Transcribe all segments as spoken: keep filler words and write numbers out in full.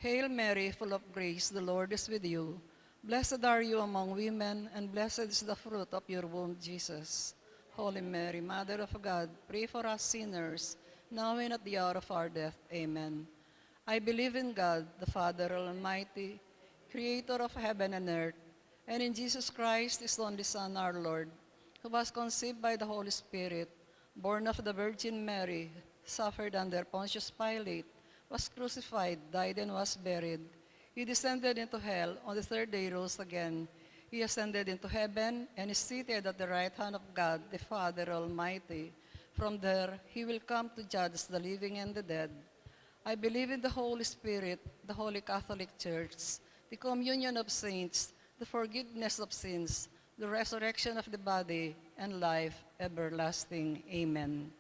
Hail Mary, full of grace, the Lord is with you. Blessed are you among women, and blessed is the fruit of your womb, Jesus. Holy Mary, Mother of God, pray for us sinners, now and at the hour of our death. Amen. I believe in God, the Father Almighty, creator of heaven and earth, and in Jesus Christ, his only Son, our Lord, who was conceived by the Holy Spirit, born of the Virgin Mary, suffered under Pontius Pilate, was crucified, died, and was buried. He descended into hell. On the third day, rose again. He ascended into heaven and is seated at the right hand of God, the Father Almighty. From there, he will come to judge the living and the dead. I believe in the Holy Spirit, the Holy Catholic Church, the communion of saints, the forgiveness of sins, the resurrection of the body, and life everlasting. Amen.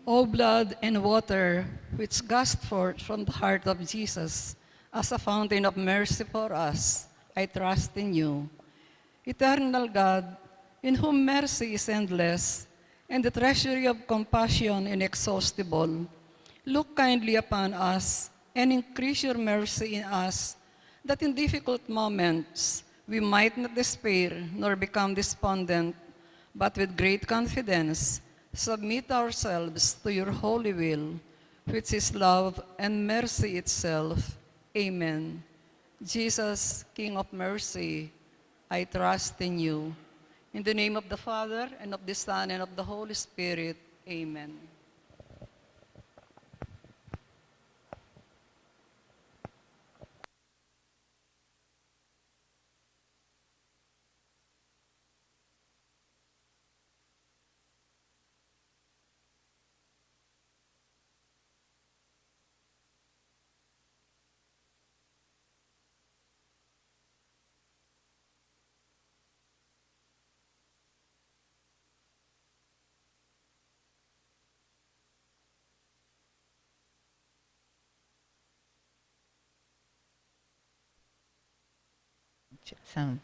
O blood and water which gushed forth from the heart of Jesus as a fountain of mercy for us, I trust in you. Eternal God, in whom mercy is endless and the treasury of compassion inexhaustible, look kindly upon us and increase your mercy in us, that in difficult moments we might not despair nor become despondent, but with great confidence submit ourselves to your holy will, which is love and mercy itself. Amen. Jesus, King of mercy, I trust in you. In the name of the Father, and of the Son, and of the Holy Spirit. Amen. Sound.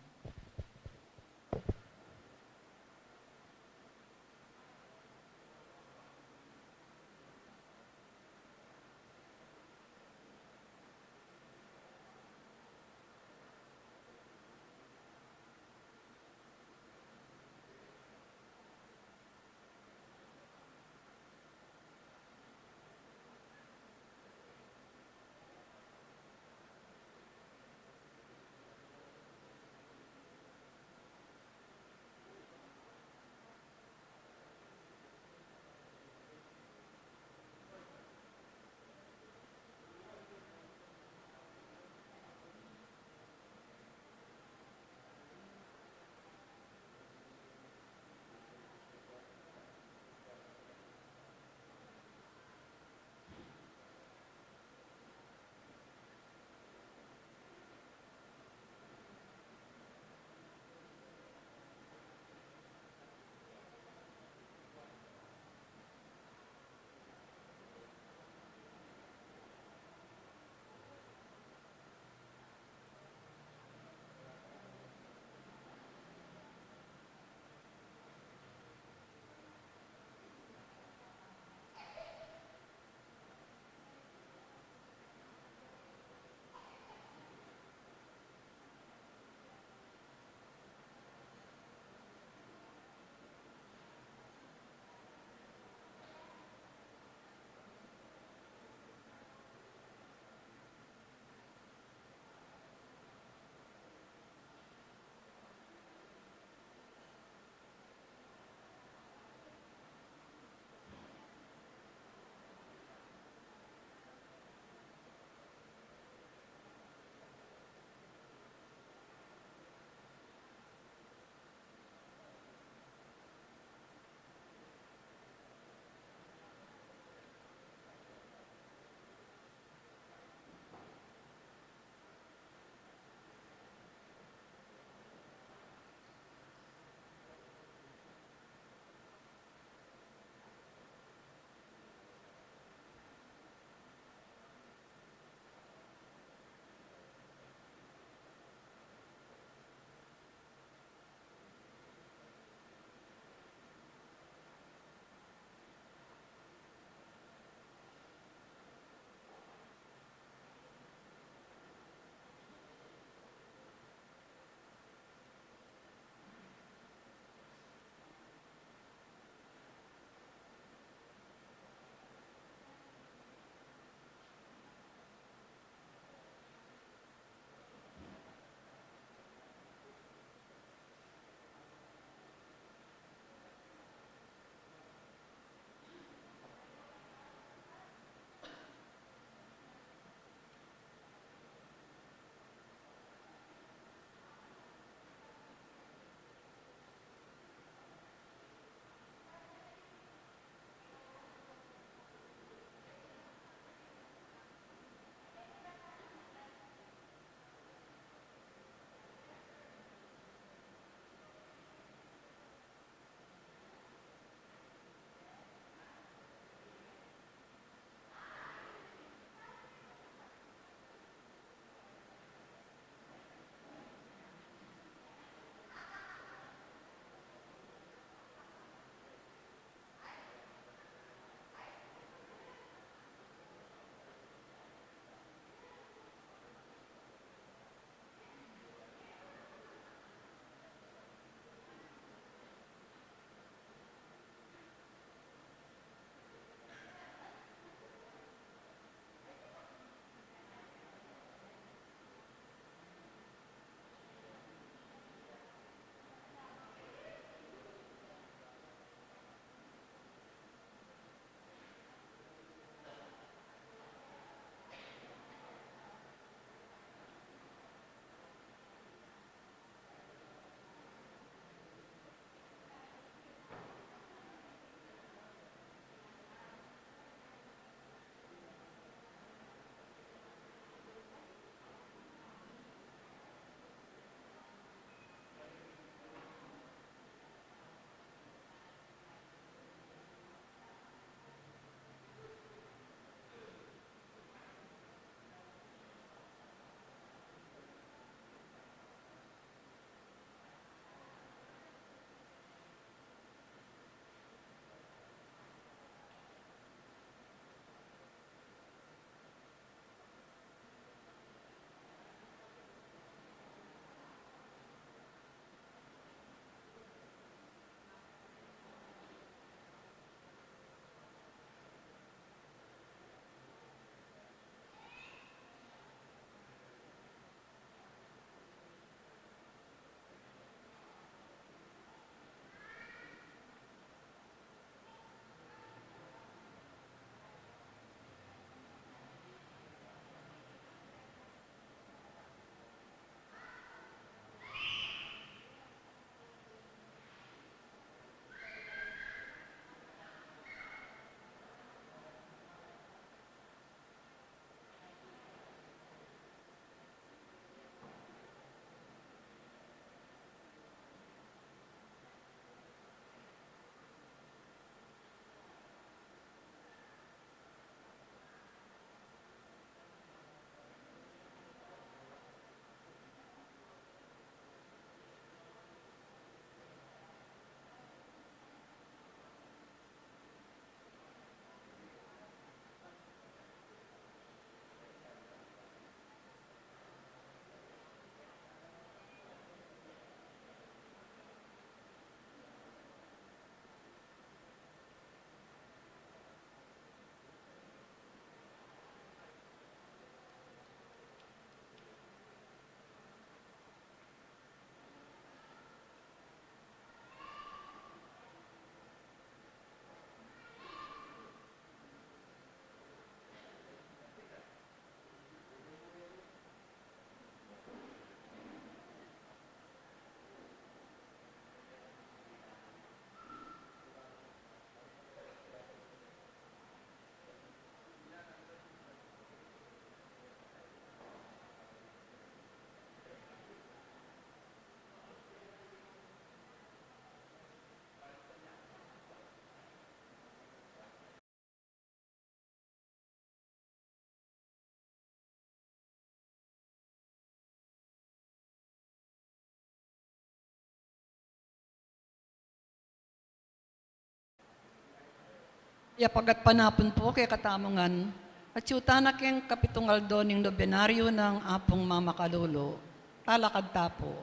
Yapagat panapun pu kekatamu ngan, atyu tana keng kapitung aldo ning nobenaryu nang Apung Mamakalulu. Talakad ta pu.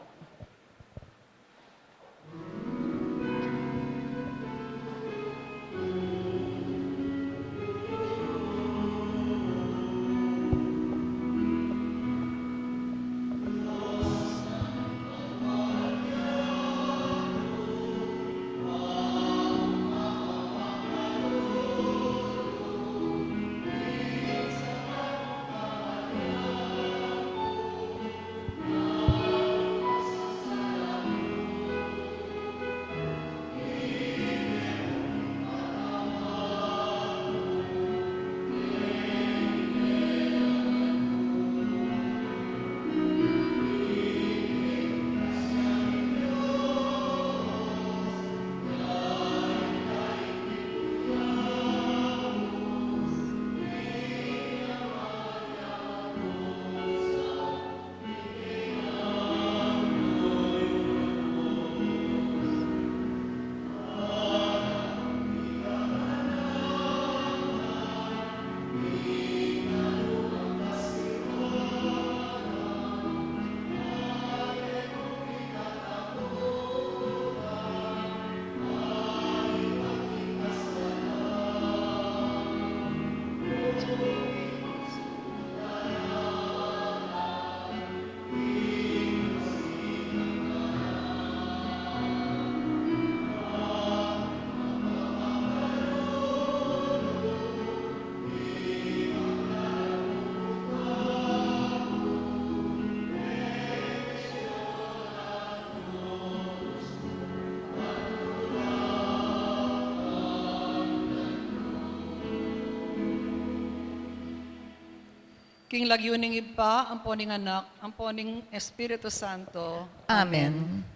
King lagyu ning Ibpa, ampo ning Anak, ampo ning Espiritu Santo. Amen. Amen.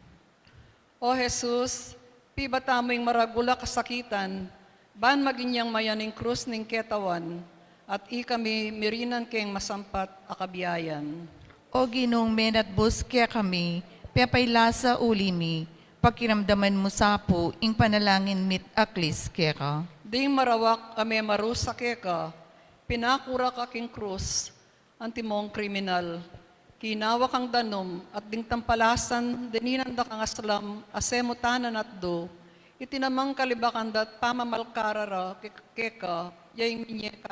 O Jesus, pibata mu ing maragul a kasakitan, ban maging yang mayan ing krus ning ketawan, at ikami mirinan keng masampat a kabiayan. O Ginung menatbus kekami, pepailasa uli mi, pakiramdaman mu sa pu ing panalangin mit aklis keka. Ding marawak a memarusa keka, pinakura ka king krus, antimong kriminal. Kinawa kang danum, at ding tampalasan, dininan da kang aslam, a semutan a natdu, iti namang kalibakan da't pamamalkara ra ke-, keka, ya ing minye ka.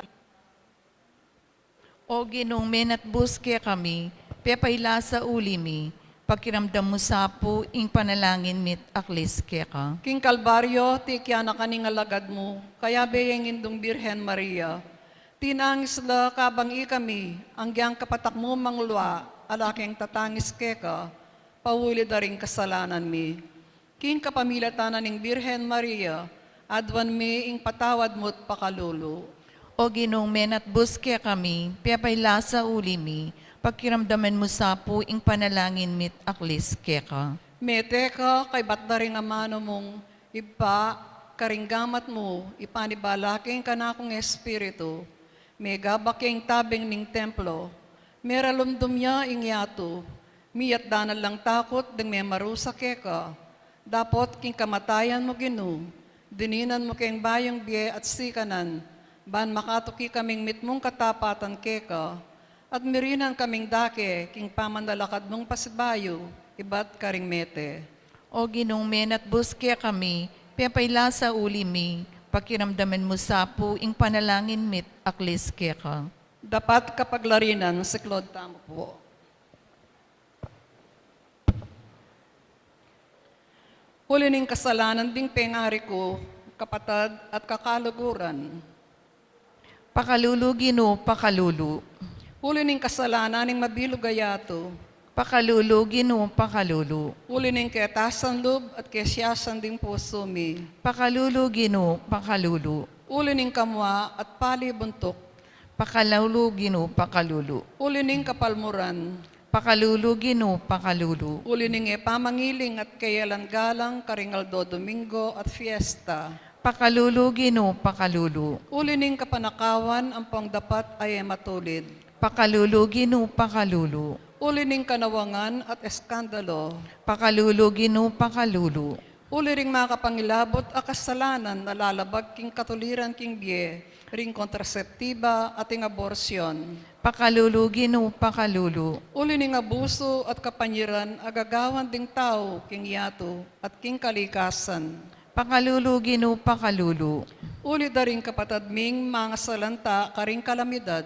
O Ginung menatbus kekami, pepailasa uli mi, pakiramdam mu sa pu ing panalangin mit aklis keka. King Kalbaryo, tikyan na ka ning alagad mu, kayabe ya ing Indung Birhen Maria. Tinangis la kabang ikami, anggyang kapatak mu manglwa, ala keng tatangis keka, pauli da ring kasalanan mi. King kapamilatan na ning Birhen Maria, aduan mi ing patawad mu't pakalulu. O Ginung menatbus kekami, pepailasa uli mi, pakiramdaman mu sa pu ing panalangin mit aklis keka. Mete ka kaybat da ring amanu mung, Ibpa, karing gamat mu, ipanibala ke ing kanakung espiritu, megabak ke ing tabing ning templo, meralumdum ya ing yatu, miyatdanan lang takut ding memarusa keka, dapot king kamatayan mu Ginu, dininan mu keng bayung bie at sikanan, ban makatuki kaming mitmung katapatan keka, at mirinan kaming dake king pamanalakad mung pasibayu, ibat karing mete. O Ginung menatbus kekami, pepailasa uli mi, pakiramdaman mu sa pu ing panalangin mit aklis keka. Dapat kapaglarinan, siklaud tamu pu. Uli ning kasalanan ding pengari ku, kapatad at kakaluguran. Pakalulu Ginu, pakalulu. Uli ning kasalanan ning mabilug a yatu. Pakalulu Ginu, pakalulu. Uli ning ketasan lub at kesiasan ding pusu mi. Pakalulu Ginu, pakalulu. Uli ning kamua at pali buntuk. Pakalulu Ginu, pakalulu. Uli ning kapalmuran. Pakalulu Ginu, pakalulu. Uli ning e pamangiling at kayalan galang karing aldo Domingo at fiesta. Pakalulu Ginu, pakalulu. Uli ning kapanakawan ampong dapat a e matulid. Pakalulu Ginu, pakalulu. Uli ning kanawangan at eskandalo. Pakalulu Ginu, pakalulu. Uli ring makapangilabut a kasalanan a lalabag king katuliran king bie, ring kontraseptiba at ing aborsion. Pakalulu, Ginu, pakalulu. Uli ning abusu at kapanyiran a gagawan ding tau king yatu at king kalikasan. Pakalulu, Ginu, pakalulu. Uli da ring kapatad ming mangasalanta karing kalamidad.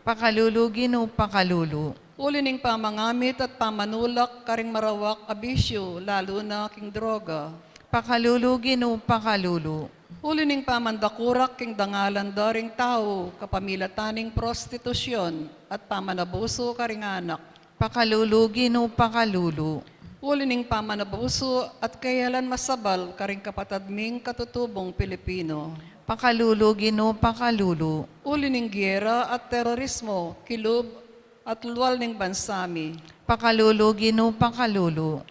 Pakalulu, Ginu, pakalulu. Uli ning pamangamit at pamanulak karing marawak a bisyu, lalu na king droga. Pakalulu, Ginu, pakalulu. Uli ning pamandakurak king dangalan da ring tau kapamilatan ning prostitusyon at pamanabusu karing anak. Pakalulu, Ginu, pakalulu. Uli ning pamanabusu at keyalan masabal karing kapatad ming katutubung Pilipino. Pakalulu, Ginu, pakalulu. Uli ning giyera at terorismo kilub at lual ning bansa mi. Pakalulu, Ginu, pakalulu.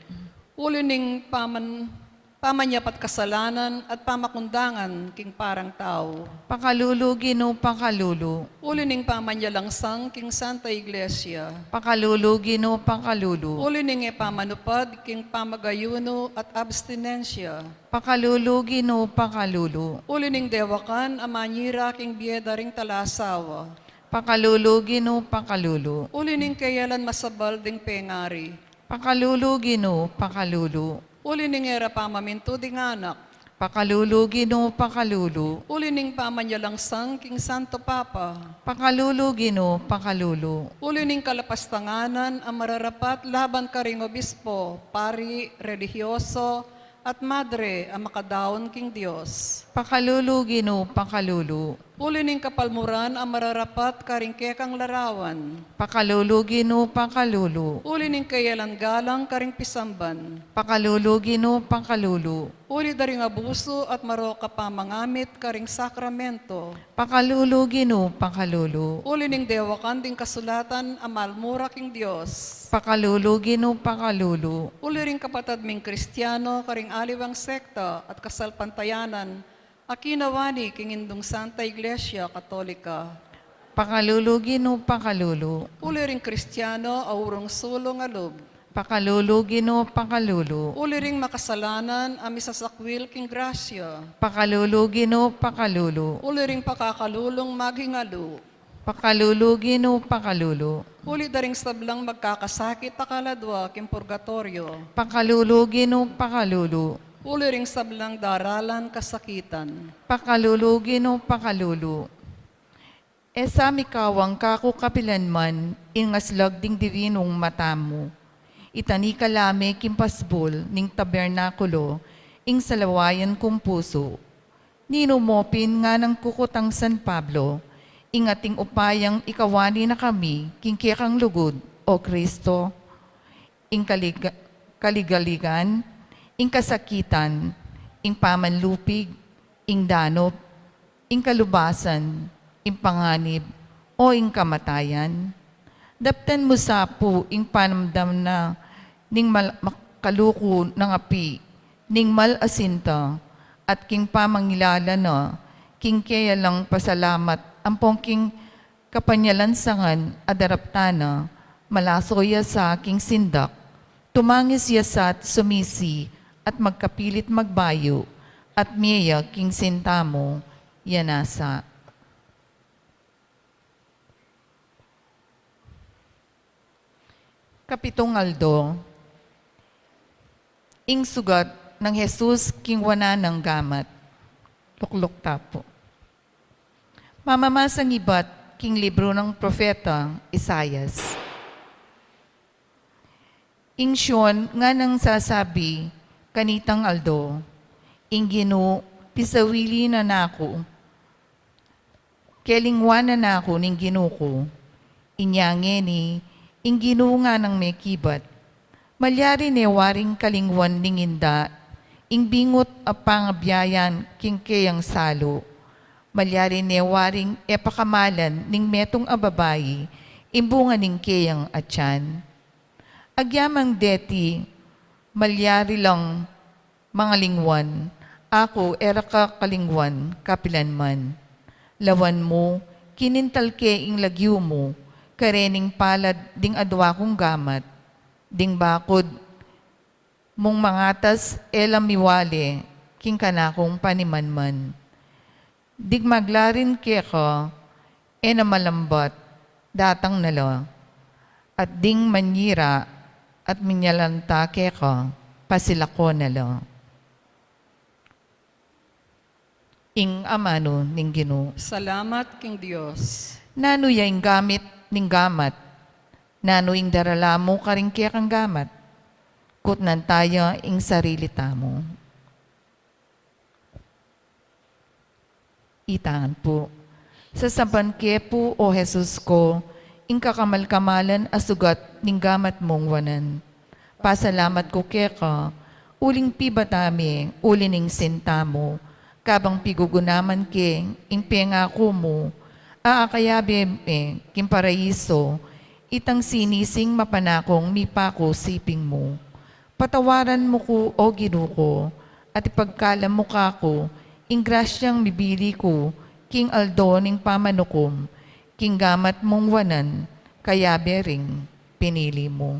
Uli ning paman-, pamanyapat kasalanan at pamakundangan king parang tau. Pakalulu, Ginu, pakalulu. Uli ning pamanyalangsang king Santa Iglesia. Pakalulu, Ginu, pakalulu. Uli ning e pamanupad king pamagayunu at abstinensya. Pakalulu, Ginu, pakalulu. Uli ning dewakan a manyira king bie da ring talasawa. Pakalulu, Ginu, pakalulu. Uli ning keyalan masabal ding pengari. Pakalulu, Ginu, pakalulu. Uli ning e ra pamamintu ding anak. Pakalulu, Ginu, pakalulu. Uli ning pamanyalangsang king Santo Papa. Pakalulu, Ginu, pakalulu. Uli ning kalapastanganan a mararapat laban karing obispo, pari, relihiyoso, at madre a makadaun king Dios. Pakalulu, Ginu, pakalulu. Uli ning kapalmuran a mararapat karing kekang larawan. Pakalulu, Ginu, pakalulu. Uli ning keyalan galang karing pisamban. Pakalulu, Ginu, pakalulu. Uli da ring abusu at marok a pamangamit karing sakramento. Pakalulu, Ginu, pakalulu. Uli ning dewakan ding kasulatan a malmura king Dios. Pakalulu, Ginu, pakalulu. Uli ring kapatad ming Kristiano karing aliwang sekta at kasalpantayanan a kinawani king Indung Santa Iglesia Katolika. Pakalulu, Ginu, pakalulu. Uli ring Kristiano a urung sulung a lub. Pakalulu, Ginu, pakalulu. Uli ring makasalanan a misasakwil king grasya. Pakalulu, Ginu, pakalulu. Uli ring pakakalulung maghingalu. Pakalulu, Ginu, pakalulu. Uli da ring sablang magkakasakit a kaladwa king purgatoryo. Pakalulu, Ginu, pakalulu. Uli ring sablang daralan kasakitan. Pakalulu, Ginu, pakalulu. E sa mikawang kaku kapilan man ing aslag ding diwinung mata mu. Itani ka la me king pasbul ning tabernakulo ing salawayan kung pusu. Ninu mo pin nganang kukutang San Pablo, ing ating upayang ikawani na kami king kekang lugud, O Kristo, ing kaliga-, kaligaligan, ing kasakitan, ing pamanlupig, ing danup, ing kalubasan, ing panganib, o ing kamatayan? Daptan mu sa pu ing panamdam na ning mal-, makaluku nang api, ning mal-asinta, at king pamangilala na king keyalang pasalamat ampong king kapanyalansangan a daraptan na, malaso ya sa king sindak, tumangis ya sa at sumisi, at magkapilit magbayu, at mie ya king sinta mu, ya nasa. Kapitung aldo. Ing sugat nang Jesus king wanan nang gamat. Lukluk ta pu. Mamamasang ibat king libru nang propeta Isaias. Ing Sion nganang sasabi kanitang aldo, "Ing Ginu, pisawili na naku, kelingwan na naku ning Ginu ku." Inya ngeni, ing Ginu nganang mekibat, malyari ne waring kalingwan ning inda ing bingut a pangabiayan king keyang salu. Malyari ne waring e pakamalan ning metung a babai ing bunga ning keyang atian. Agyamang deti, malyari lang mangalingwan, aku e ra ka kalingwan kapilan man. Lawan mu, kinintal ke ing lagyu mu karening palad ding adua kung gamat, ding bakud Mung mangatas e la miwali king kanakung panimanman. Ding maglarin keka, e na malambat, datang na la. At ding manyira at minyalanta keka, pasilako na la. Ing amanu ning Ginu. Salamat king Dios. Nanu ya ing gamit ning gamat? Nanu ing darala mu karing kekang gamat? Kutnan taya ing sarili tamu. Itangan pu. Sasaban ke pu, O Jesus ko, ing kakamal-kamalan a sugat ning gamat mung wanan. Pasalamat ku keka, uling pibata mi, uli ning sinta mu, kabang pigugunaman ke ing pengaku mu, a akayabe mi king paraiso, itang sinising mapanakung mipaku siping mu. Patawaran mu ku, O Ginu ku, at ipagkalam mu kaku ing grasyang mibili ku king aldo ning pamanukum, king gamat mung wanan, kayabe ring pinili mu.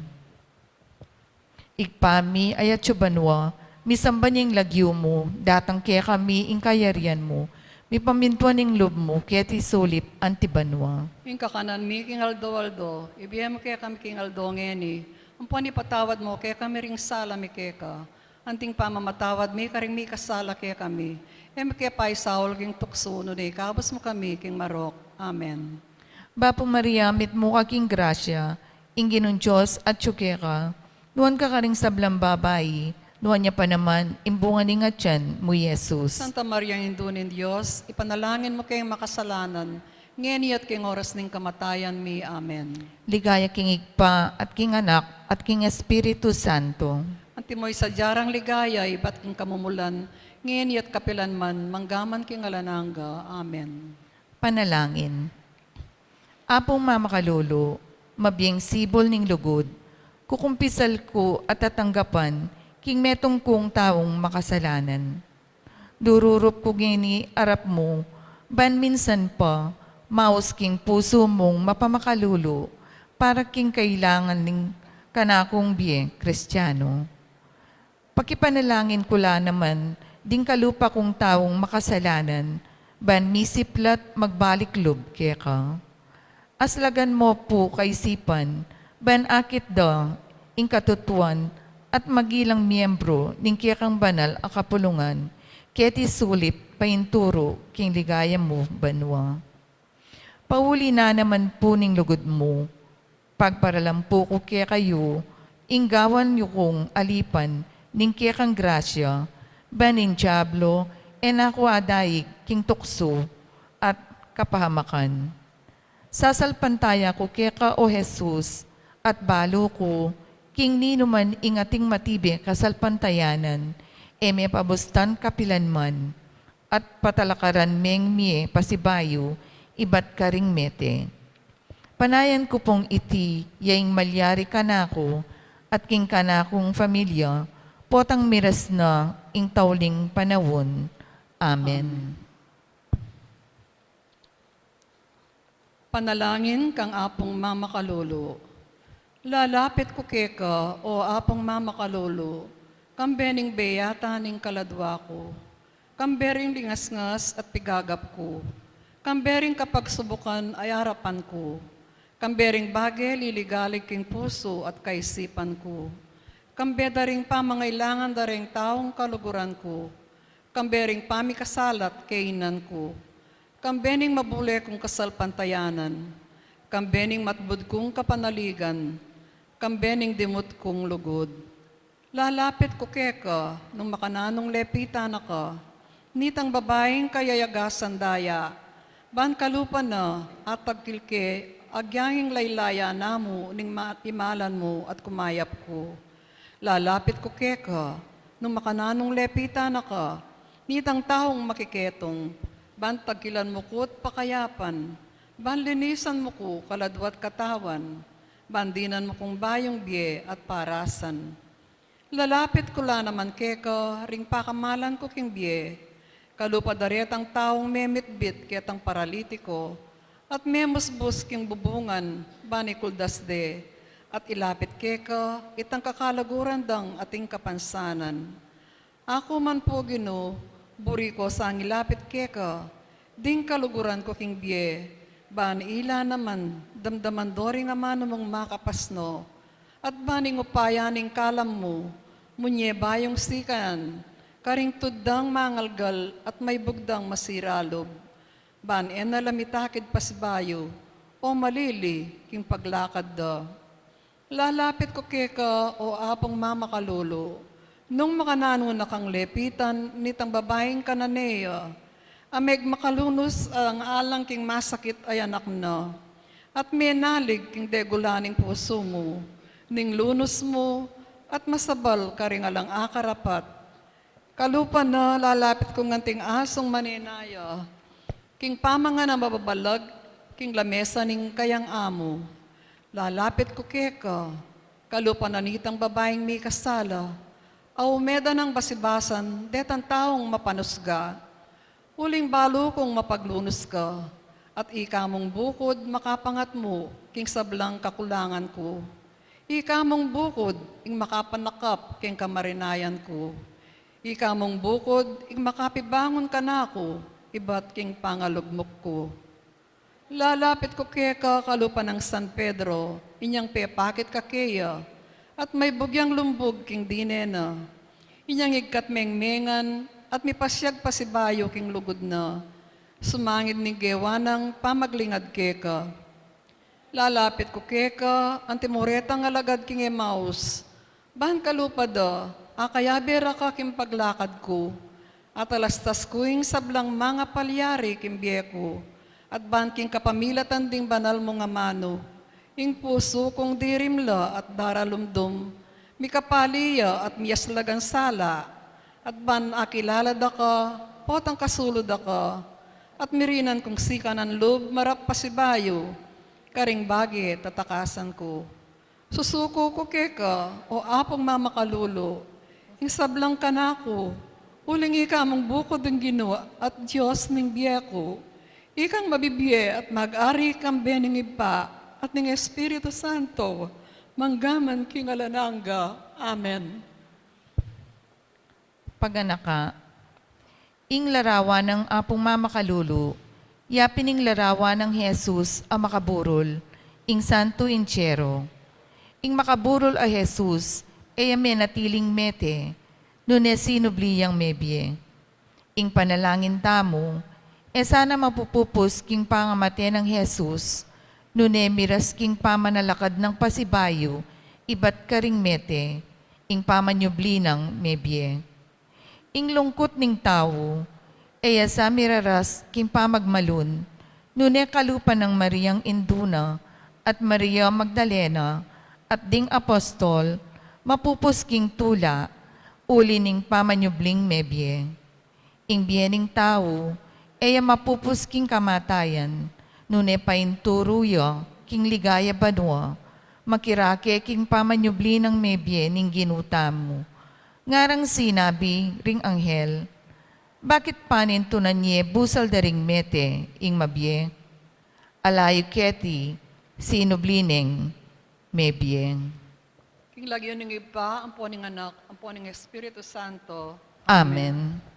Ibpa mi, a atsu banua, misamban ya ing lagyu mu, datang kekami ing kayarian mu, mipamintuan ing lub mu keti sulip anti banua. Ing kakanan mi king aldo-aldo, ibie mu kekami king aldo ngeni, ampon ipatawad mu kekami ring sala mi keka, anting pamamatawad mi karing mikasala kekami. E mu ke paisaul king tuksu, nune ikabus mu kami king marok. Amen. Bapu Maria, mitmu ka king grasya, ing Ginung Dios atsu keka, nuan ka karing sablang babai, nuan ya pa naman ing bunga ning atian mu, i Jesus. Santa Maria, Indu ning Dios, ipanalangin mu keng makasalanan, ngeni at king oras ning kamatayan mi. Amen. Ligaya king Ibpa, at king Anak, at king Espiritu Santo. Antimo ing sadya rang ligaya, ibat king kamumulan, ngeni at kapilan man, manggaman king alang angga. Amen. Panalangin. Apung mamakalulu, mabieng sibul ning lugud, kukumpisal ku at tatanggapan king metung kung taung makasalanan. Dururup ku ngeni arap mu, ban minsan pa, maus king pusu mung mapamakalulu, para king kailangan ning kanakung bie Kristiano. Pakipanalangin ku la naman ding kalupa kung taung makasalanan, ban misiplat magbalik lub keka. Aslagan mu pu kaisipan, ban akit da ing katutuan at magilang miyembru ning kekang banal a kapulungan, keti sulip painturu king ligaya mu banua. Pauli na naman pu ning lugud mu, pagparalampu ku kekayu, ing gawan yu kung alipan ning kekang grasya, ban ing diablo e na ku adaig king tuksu at kapahamakan. Sasalpantaya ku keka, O Jesus, at balu ku, king ninuman ing ating matibe kasalpantayanan, e me pabustan kapilan man, at patalakaran meng mie pasibayu ibat karing mete. Panayan ku pung iti ya ing malyari kanaku at king kanakung familia, potang miras na ing tauling panaun. Amen. Amen. Panalangin kang Apung Mamakalulu. Lalapit ku keka, O Apung Mamakalulu, kambe ning beyata ning kaladua ku, kambe ring lingasngas at pigagap ku, kambe ring kapagsubukan a arapan ku, kambe ring bage liligalig king pusu at kaisipan ku, kambe da ring pamangailangan da ring taung kaluguran ku, kambe ring pamikasalat kainan ku, kambe ning mabule kung kasalpantayanan, kambe ning matbud kung kapanaligan, kambe ning dimut kung lugud. Lalapit ku keka, nung makananung lepitan na ka, nitang babaing kayayagasan daya, ban kalupa na at tagkil ke agyang ing laylaya namu ning ma-, imalan mu at kumayap ku. Lalapit ku keka, nung makananung lepitan na ka, nitang taung makiketung, ban tagkilan mu ku't pakayapan, ban linisan mu ku kaladua't katawan, ban dinan mu kung bayung bie at parasan. Lalapit ku la naman keka, ring pakamalan ku king bie, kalupa da retang taung memitbit ketang paralitiko, at memusbus king bubungan, ban ikuldas de, at ilapit keka itang kakalaguran dang ating kapansanan. Aku man pu, Ginu, buri ku sang ilapit keka ding kaluguran ku king bie, ban ila naman damdaman do ring amanu mung makapasno, at ban ing upaya ning kalam mu, munye bayung sikan karing tuddang mangalgal at maibug dang masiralub, ban e na la mitakid pasibayu o malili king paglakad da. Lalapit ku keka, o Apung mamakalulu, nung makananu na kang lepitan nitang babaing Cananea, a megmakalunus ang alang king masakit a anak na, at menalig king degulan ning pusu mu ning lunus mu, at masabal karing alang akarapat. Kalupa na, lalapit kung anting asung manenaya king pamangan a mababalag king lamesa ning kayang amu. Lalapit ku keka, kalupa na nitang babaing mikasala, a ume da nang basibasan detang taung mapanusga. Uling balu kung mapaglunus ka, at ika mung bukud makapangatmu king sablang kakulangan ku. Ika mung bukud ing makapanakap king kamarinayan ku. Ika mung bukud ing makapibangun kanaku ibat king pangalugmuk ku. Lalapit ku keka kalupa nang San Pedro, inyang pepakit kakeya, at maibug yang lumbug king dine na. Inyang igkat mengmengan at mipasyag pasibayu king lugud na, sumangid ning gewa nang pamaglingad keka. Lalapit ku keka anti mu retang alagad king Emaus, ban kalupa da, akayabe ra ka king paglakad ku, at alastas ku ing sablang mangapalyari king bie ku, at ban king kapamilatan ding banal mung amanu, ing pusu kung dirimla at daralumdum, mikapali ya at miyaslagan sala, at ban akilala da ka, potang kasulud da ka, at mirinan kung sikanan lub marap pasibayu karing bage tatakasan ku. Susuku ku keka, o Apung mamakalulu, ing sablang kanaku, uling ika mung bukud ing Ginu at Dios ning bie ku. Ikang mabibie at mag-ari kambe ning Ibpa at ning Espiritu Santo, manggaman king alang angga. Amen. Paganaka. Ing larawan nang Apung mamakalulu, yapin ing larawan nang Jesus a makaburul ing Santo Intiero. Ing makaburul a Jesus e ya menatiling mete, nune sinubli yang mebie. Ing panalangin tamu, e sana mapupupus king pangamate nang Jesus, nune miras king pamanalakad nang pasibayu ibat karing mete, ing pamanyubli nang mebie. Ing lungkut ning tau, e ya sa miraras king pamagmalun, nune kalupa nang Mariang indu na, at Maria Magdalena, at ding apostol, mapupus king tula, uli ning pamanyubling mebie. Ing bie ning tau, e ya mapupus king kamatayan, nune painturu ya king ligaya banua, makirake king pamanyubli nang mebie ning Ginu tamu. Ngarang sinabi ring anghel, "Bakit panintunan ye busal da ring mete ing mabie? Ala yu keti, sinubli neng mebie." King lagyu ning Ibpa, ampo ning Anak, ampo ning Espiritu Santo. Amen. Amen.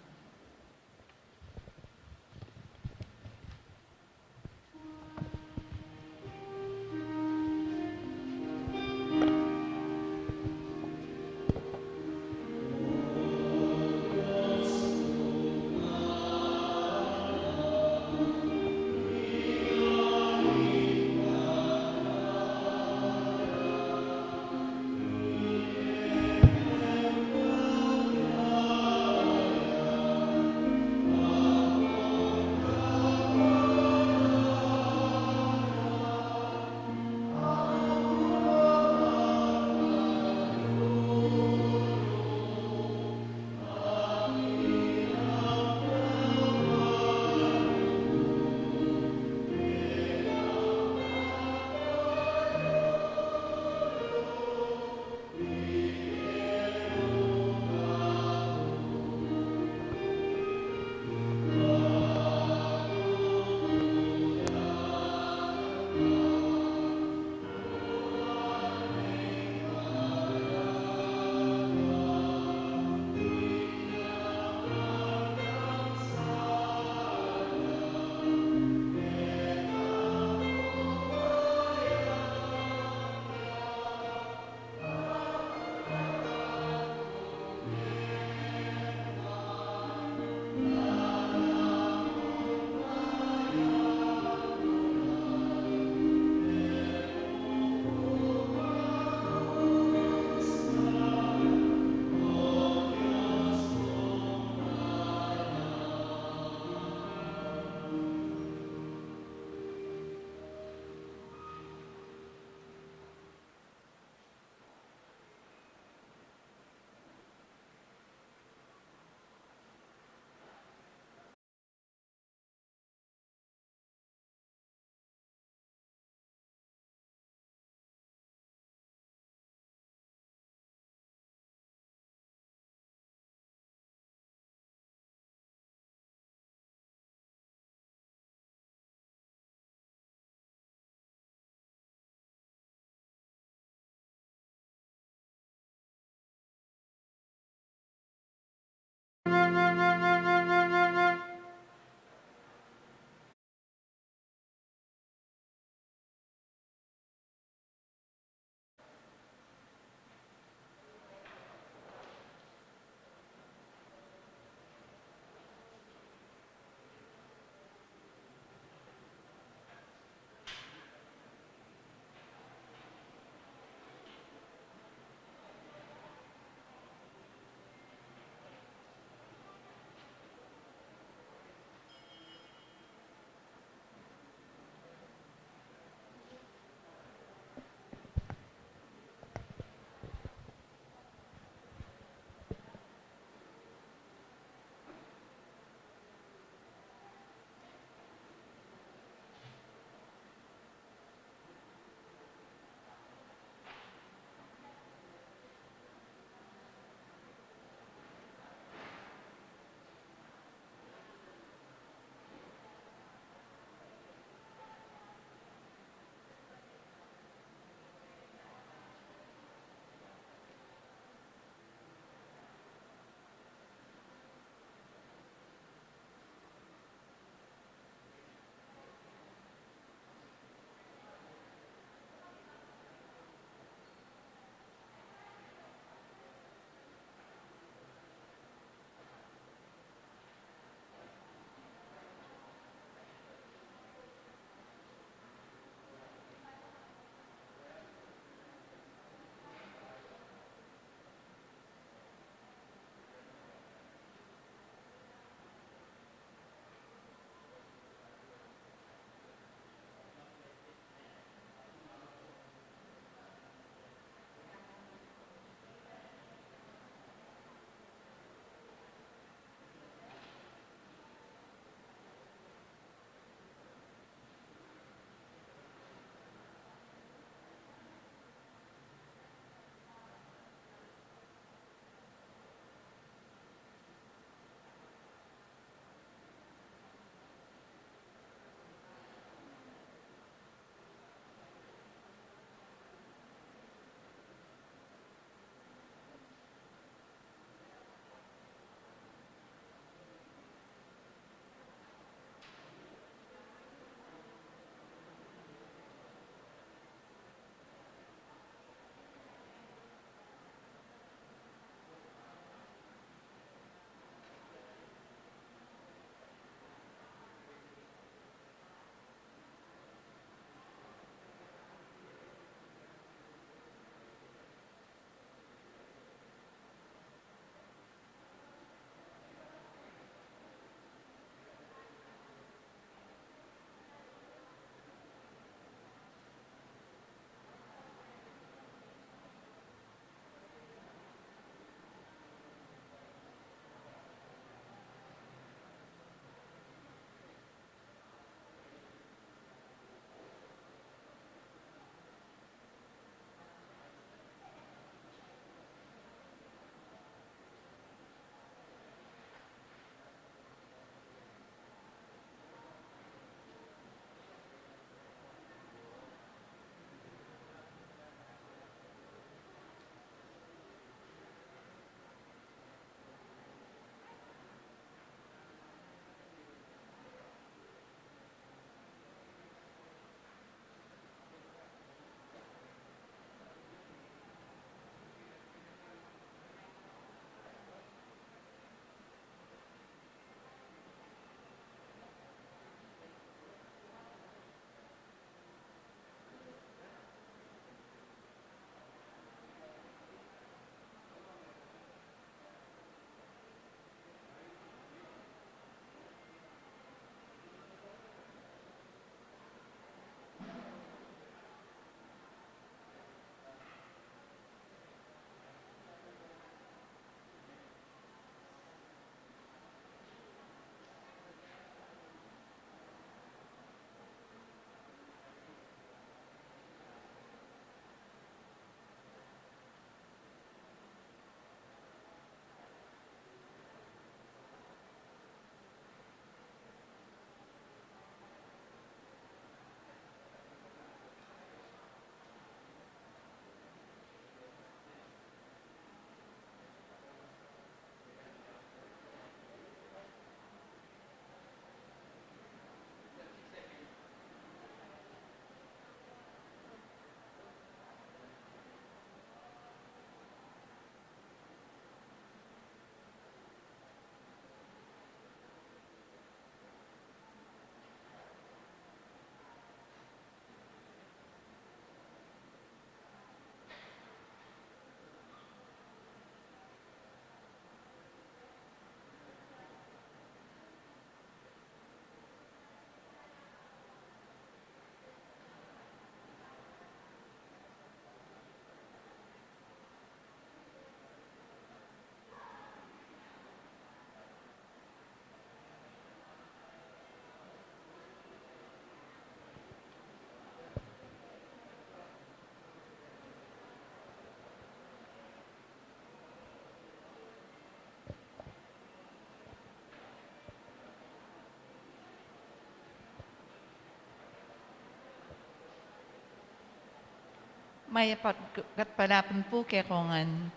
Mayap a gatpalapun pu kekongan.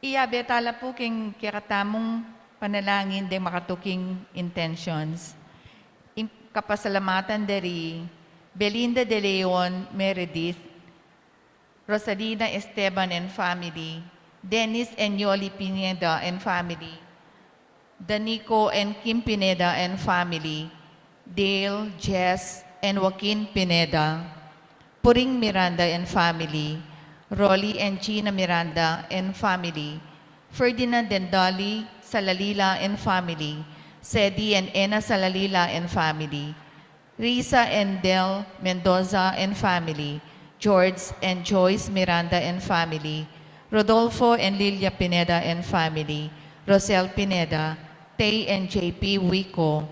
Iyabe tala pu king kekatamung panalangin deng makatuking intentions. Ing kapasalamatan da ri Belinda de Leon Meredith, Rosalina Esteban and family, Dennis and Yoli Pineda and family, Danico and Kim Pineda and family, Dale, Jess, and Joaquin Pineda, Puring Miranda and family, Rolly and Gina Miranda and family, Ferdinand and Dolly Salalila and family, Sedi and Ena Salalila and family, Risa and Del Mendoza and family, George and Joyce Miranda and family, Rodolfo and Lilia Pineda and family, Rosel Pineda, Tay and J P Wico,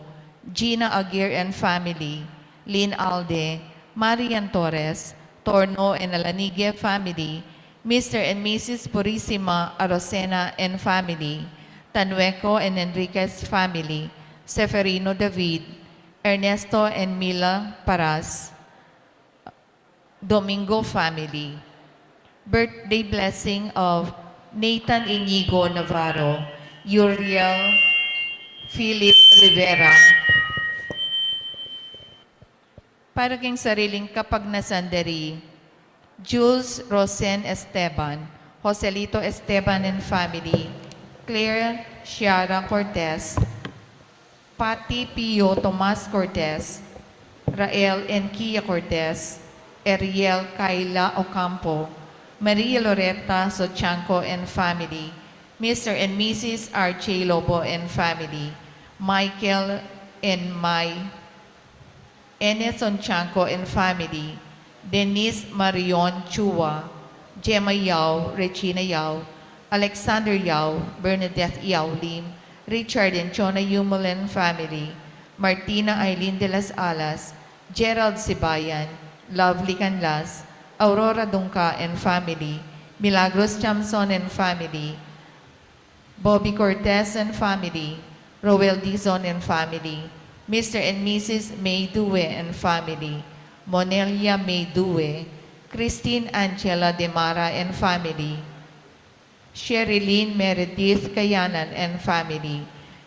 Gina Aguirre and family, Lynn Alde, Marian Torres, Torno and Alanige family, Mister and Missus Purisima Arocena and family, Tanueco and Enriquez family, Seferino David, Ernesto and Mila Paras, Domingo family. Birthday blessing of Nathan Inigo Navarro, Uriel Philip Rivera. Para king sariling kapagnasan da ri Jules Rosen Esteban, Joselito Esteban and family, Claire Ciara Cortez, Patty Pio Tomas Cortez, Rael and Kia Cortez, Ariel Kayla Ocampo, Maria Loretta Sochanco and family, Mister and Missus R J Lobo and family, Michael and Mai, Enes Sochanco and family, Denise Marion Chua, Gemma Yao, Regina Yao, Alexander Yao, Bernadette Yao Lim, Richard and Chona Yumul and family, Martina Aileen de las Alas, Gerald Sibayan, Lovely Canlas, Aurora Dungca and family, Milagros Chamson and family, Bobby Cortez and family, Roel Dizon and family, Mister and Missus May Due and family, Monelia May Due, Christine Angela Demara and family, Sherilyn Meredith Kayanan and family,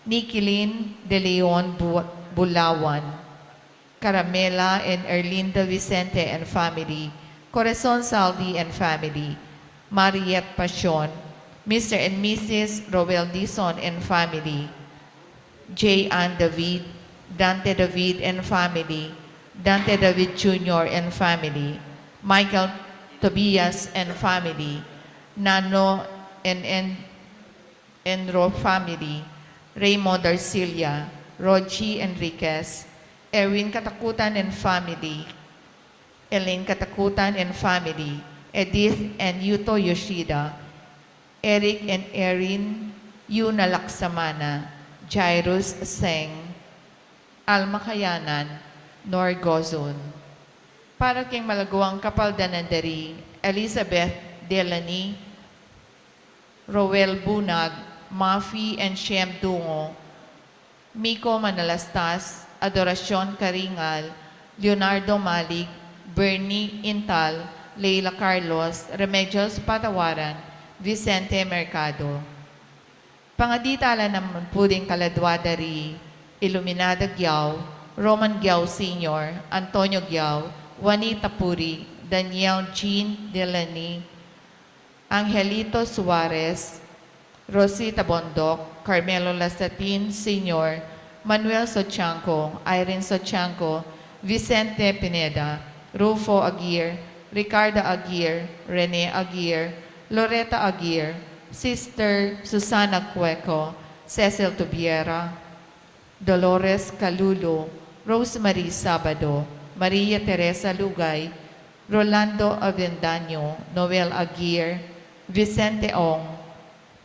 Nikilin De Leon Bu-, Bulawan, Caramela and Erlinda Vicente and family, Corazon Saldi and family, Mariette Pasion, Mister and Missus Roel Dizon and family, J. Ann David, Dante David and family, Dante David Junior and family, Michael Tobias and family, Nano and, and, and Ro family, Raymond Arcilia, Rogie Enriquez, Erwin Katakutan and family, Elaine Katakutan and family, Edith and Yuto Yoshida, Eric and Erin Yuna Laksamana, Jairus Seng, Alma Kayanan, Nor Gozun. Para king malaguang kapaldanan da ri Elizabeth Delany, Roel Bunag, Mafi and Shem Dungo, Miko Manalastas, Adoracion Caringal, Leonardo Malig, Bernie Intal, Leila Carlos, Remedios Patawaran, Vicente Mercado. Pangadi tala naman pu ding kaladua da ri Iluminada Giao, Roman Giao Senior, Antonio Giao, Juanita Puri, Daniel Jean Delany, Angelito Suarez, Rosita Bondoc, Carmelo Lasatin Senior, Manuel Sochanco, Irene Sochanco, Vicente Pineda, Rufo Aguirre, Ricarda Aguirre, Rene Aguirre, Loretta Aguirre, Sister Susana Cueco, Cecil Tubiera, Dolores Calulu, Rosemary Sabado, Maria Teresa Lugay, Rolando Avendaño, Noel Aguirre, Vicente Ong,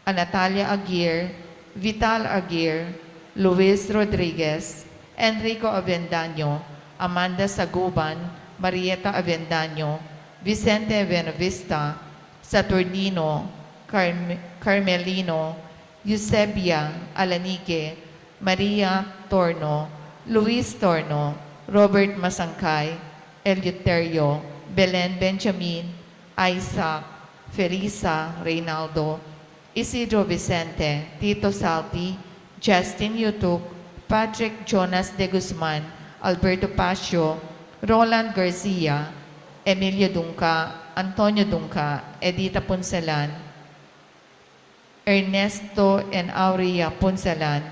Anatalia Aguirre, Vital Aguirre, Luis Rodriguez, Enrico Avendaño, Amanda Saguban, Marieta Avendaño, Vicente Buenavista, Saturnino, Carme-, Carmelino, Eusebia Alanigue, Maria Torno, Luis Torno, Robert Masangkay, Eleuterio, Belen Benjamin, Isaac, Felisa, Reynaldo, Isidro Vicente, Tito Salti, Justin Yutuk, Patrick Jonas de Guzman, Alberto Pacio, Roland Garcia, Emilio Dungca, Antonio Dungca, Edita Punsalan, Ernesto and Aurea Punsalan,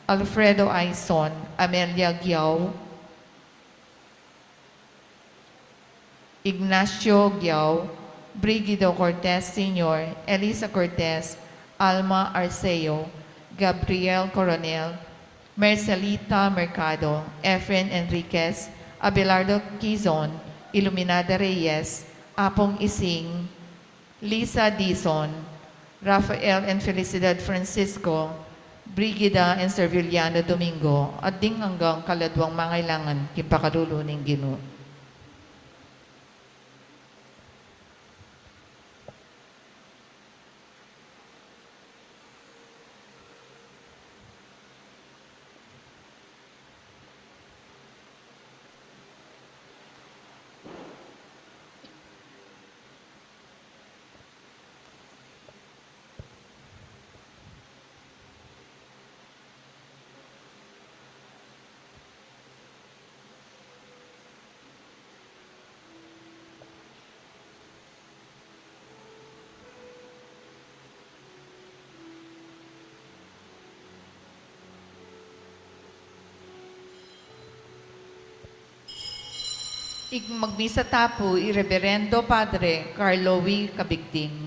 Alfredo Aison, Amelia Guiao, Ignacio Guiao, Brigido Cortez Senior, Elisa Cortez, Alma Arceo, Gabriel Coronel, Marcelita Mercado, Efren Enriquez, Abelardo Quizon, Iluminada Reyes, Apong Ising, Lisa Dizon, Rafael and Felicidad Francisco, Brigida and Serviliano Domingo, at ding anggang kaladwang mangailangan king pakalulu ning Ginu. Ig magmisa ta pu i Reverendo Padre Carlo V. Cabigting.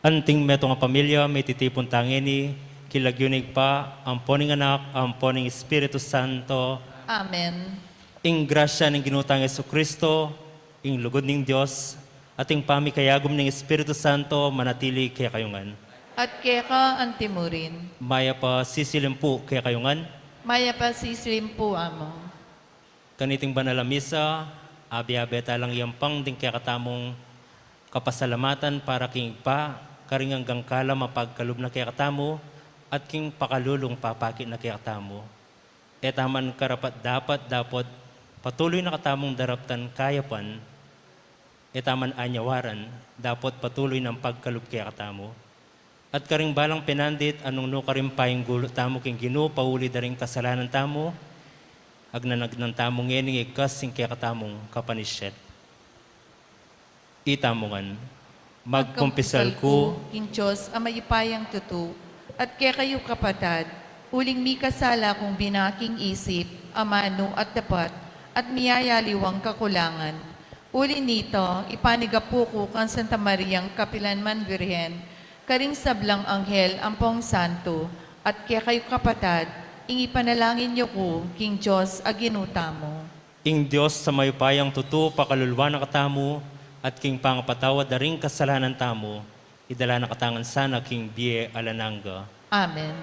Anting metung a pamilya, mititipun ta ngeni, king lagyu ning Ibpa, ampo ning Anak, ampo ning Espiritu Santo. Amen. Ing grasya ning Ginu tang Jesucristo, ing lugud ning Dios, at ing pamikayagum ning Espiritu Santo, manatili kekayu ngan. At keka antimurin. Mayap a sisilimpu kekayu ngan. Mayap a sisilimpu, Among. Kaniting banal a misa, abe-abe ta lang yampang ding kekatamung kapasalamatan para king Ibpa, karing anggang kalam a pagkalub na kekatamu, at king pakalulung papakit na kekatamu. E ta man karapat-dapat dapot patuloy na katamung daraptan kayapan, e ta man anyawaran dapot patuloy nang pagkalub kekatamu. At karing balang penandit a nung nukarin payang gulu tamu king Ginu pauli da ring kasalanan tamu, agnanagnan tamu ngening igkas ing kekatamung kapanisian. Itamu ngan. Magkumpisal ku king Dios a mayupayang tutu, at kekayu kapatad, uling mikasala kung bina king isip, amanu at dapat, at miyayaliwang kakulangan. Uli nito, ipanigapu ku kang Santa Mariang kapilan man Birhen, karing sablang anghel ampong santo, at kekayu kapatad, ing ipanalangin yu ku king Dios a Ginu tamu. Ing Dios a mayupayang tutu pakalulwan na katamu, at king pangapatawad da ring kasalanan tamu, idala na katamu ngan sana king bie alang angga. Amen.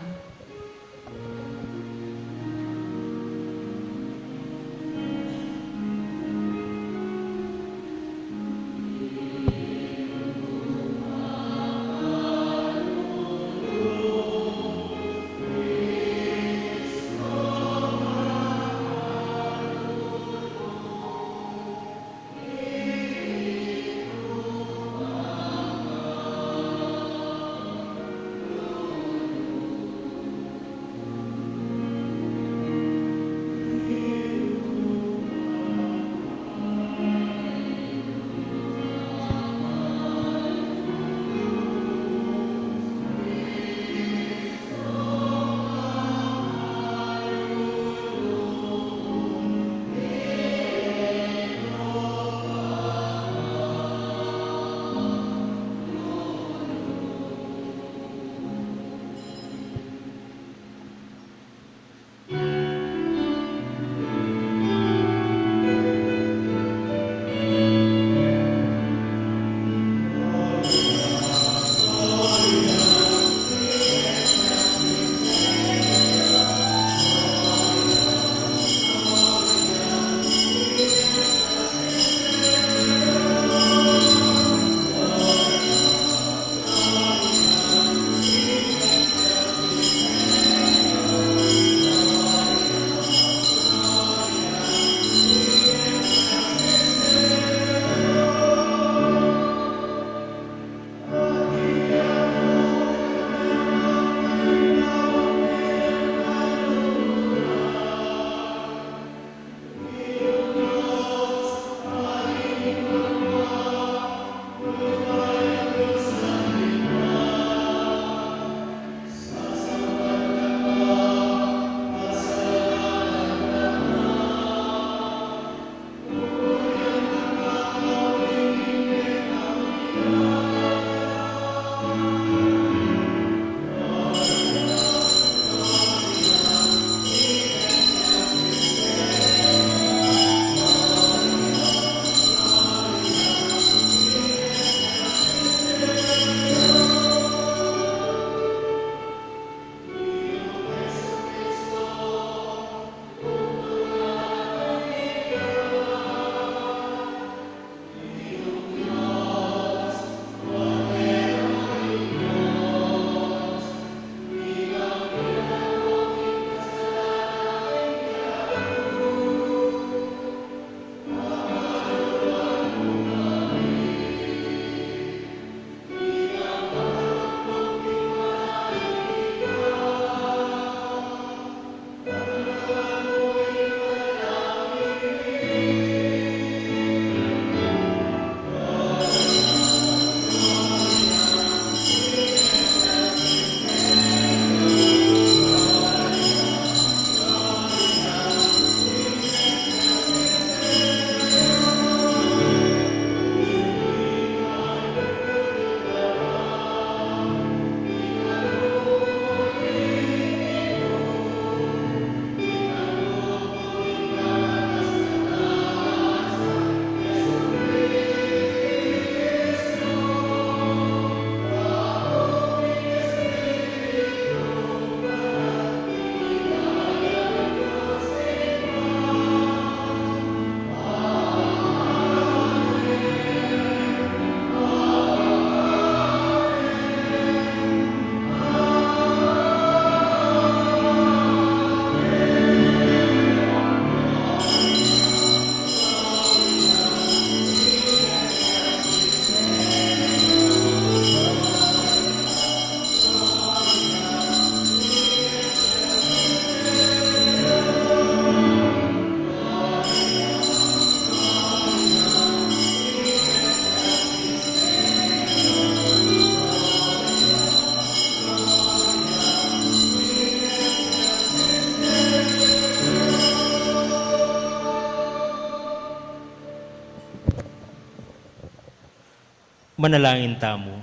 Manalangin tamu.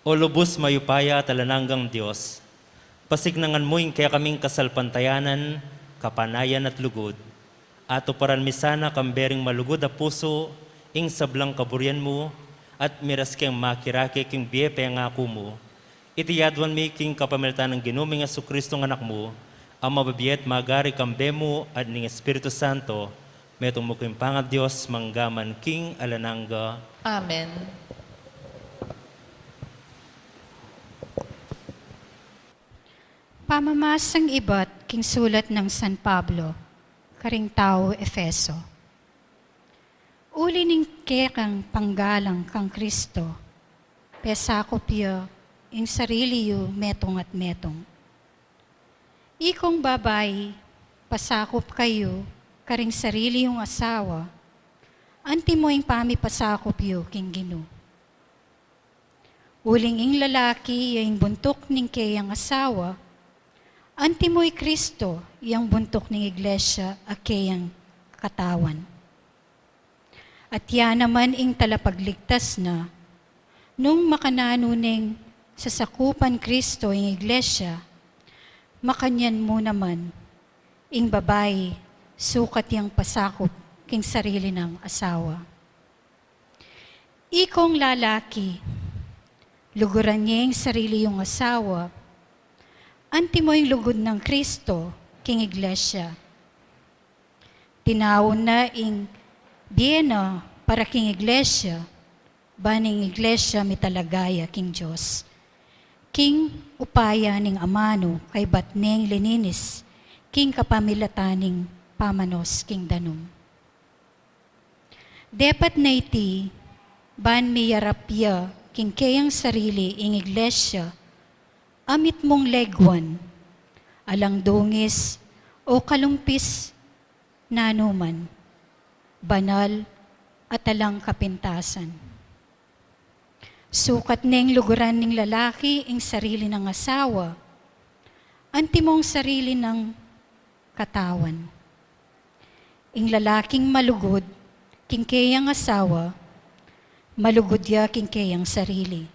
O lubus mayupaya at alang anggang Dios, pasiknangan mu ing kekaming kasalpantayanan, kapanayan at lugud. Atuparan mi sana kambe ring malugud a pusu ing sablang kaburian mu, at miras keng makirake king bie pengaku mu. Iti yaduan mi king kapamilatan nang Ginu ming Jesucristo a Anak mu, a mabibie at magari kambe mu at ning Espiritu Santo, metung mu king pangaDios mangga man king alang angga. Amen. Pamamasang ibat king sulat nang San Pablo karing tau Efeso. Uli ning kekang panggalang kang Kristo, pesakup ya ing sarili yu metung at metung. Ikong babai, pasakup kayu karing sarili yung asawa, antimo ing pamipasakup yu king Ginu. Uling ing lalaki ya ing buntuk ning keyang asawa, antimo i Kristo yang buntuk ning iglesia a keyang katawan. At ya naman ing talapagligtas na, nung makananu neng sasakupan Kristo ing iglesia, makanyan mu naman ing babai sukat yang pasakup king sarili nang asawa. Ikong lalaki, luguran ye ing sarili yung asawa, antimo ing lugud nang Kristo king iglesia. Tinaun na ing bie na para king iglesia, ban ing iglesia mitalagaya king Dios, king upaya ning amanu kaybat neng lininis king kapamilatan ning pamanos king danum. Depat na iti, ban miyarap ya king keyang sarili ing iglesia, a mitmung leguan, alang dungis o kalumpis nanuman, banal at alang kapintasan. Sukat neng luguran ning lalaki ing sarili nang asawa, antimong sarili nang katawan. Ing lalaking malugud king keyang asawa, malugud ya king keyang sarili.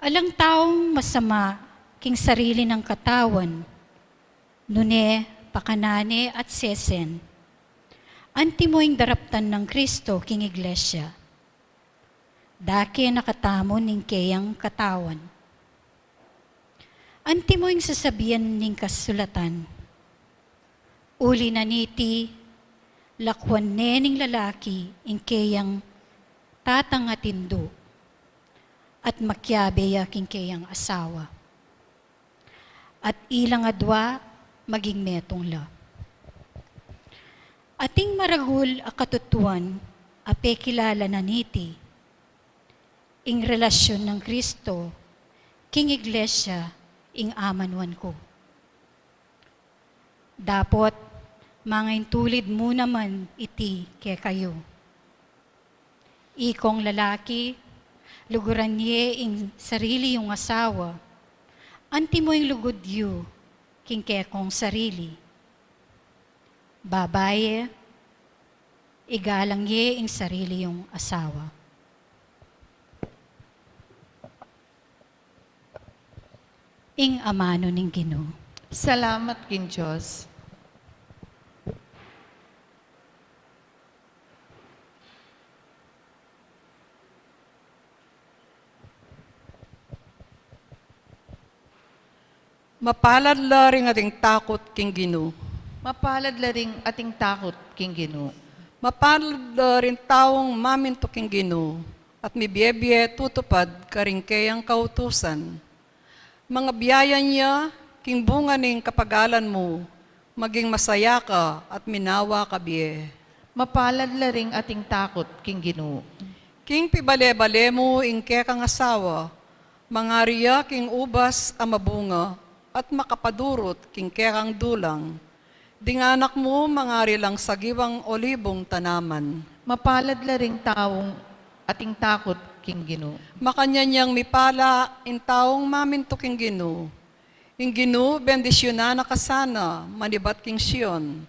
Alang taung masama king sarili nang katawan, nune pakanan ne at sesen. Antimo ing daraptan nang Kristo king iglesia. Dake na katamu ning keyang katawan. Antimo ing sasabian ning kasulatan. Uli na niti, lakuan ne ning lalaki ing keyang tatang at indu, at makiabe ya king keyang asawa. At ilang adua maging metung la. Ating maragul a katutuan a pekilala na niti, ing relasyun nang Kristo king iglesia ing amanuan ku. Dapot, mangaintulid mu naman iti kekayu. Ikong lalaki, luguran ye ing sarili yung asawa, antimo ing lugud yu king kekong sarili. Babaye, igalang ye ing sarili yung asawa. Ing amanu ning Ginu. Salamat king Dios. Mapalad la ring ating takut king Ginu. Mapalad la ring ating takut king Ginu. Mapalad la ring taung mamintu king Ginu, at mibie-bie tutupad karing keyang kautusan. Mangabiayan ya king bunga ning kapagalan mu, maging masaya ka at minawa ka bie. Mapalad la ring ating takut king Ginu. King pibale-bale mu ing kekang asawa, mangari ya king ubas a mabunga at makapadurut king kekang dulang. Ding anak mu mangari lang sagiwang olibung tanaman. Mapalad la ring taung ating takut king Ginu. Makanyan yang mipala ing taung mamintu king Ginu. Ing Ginu bendisyunan na ka sana manibat king Sion.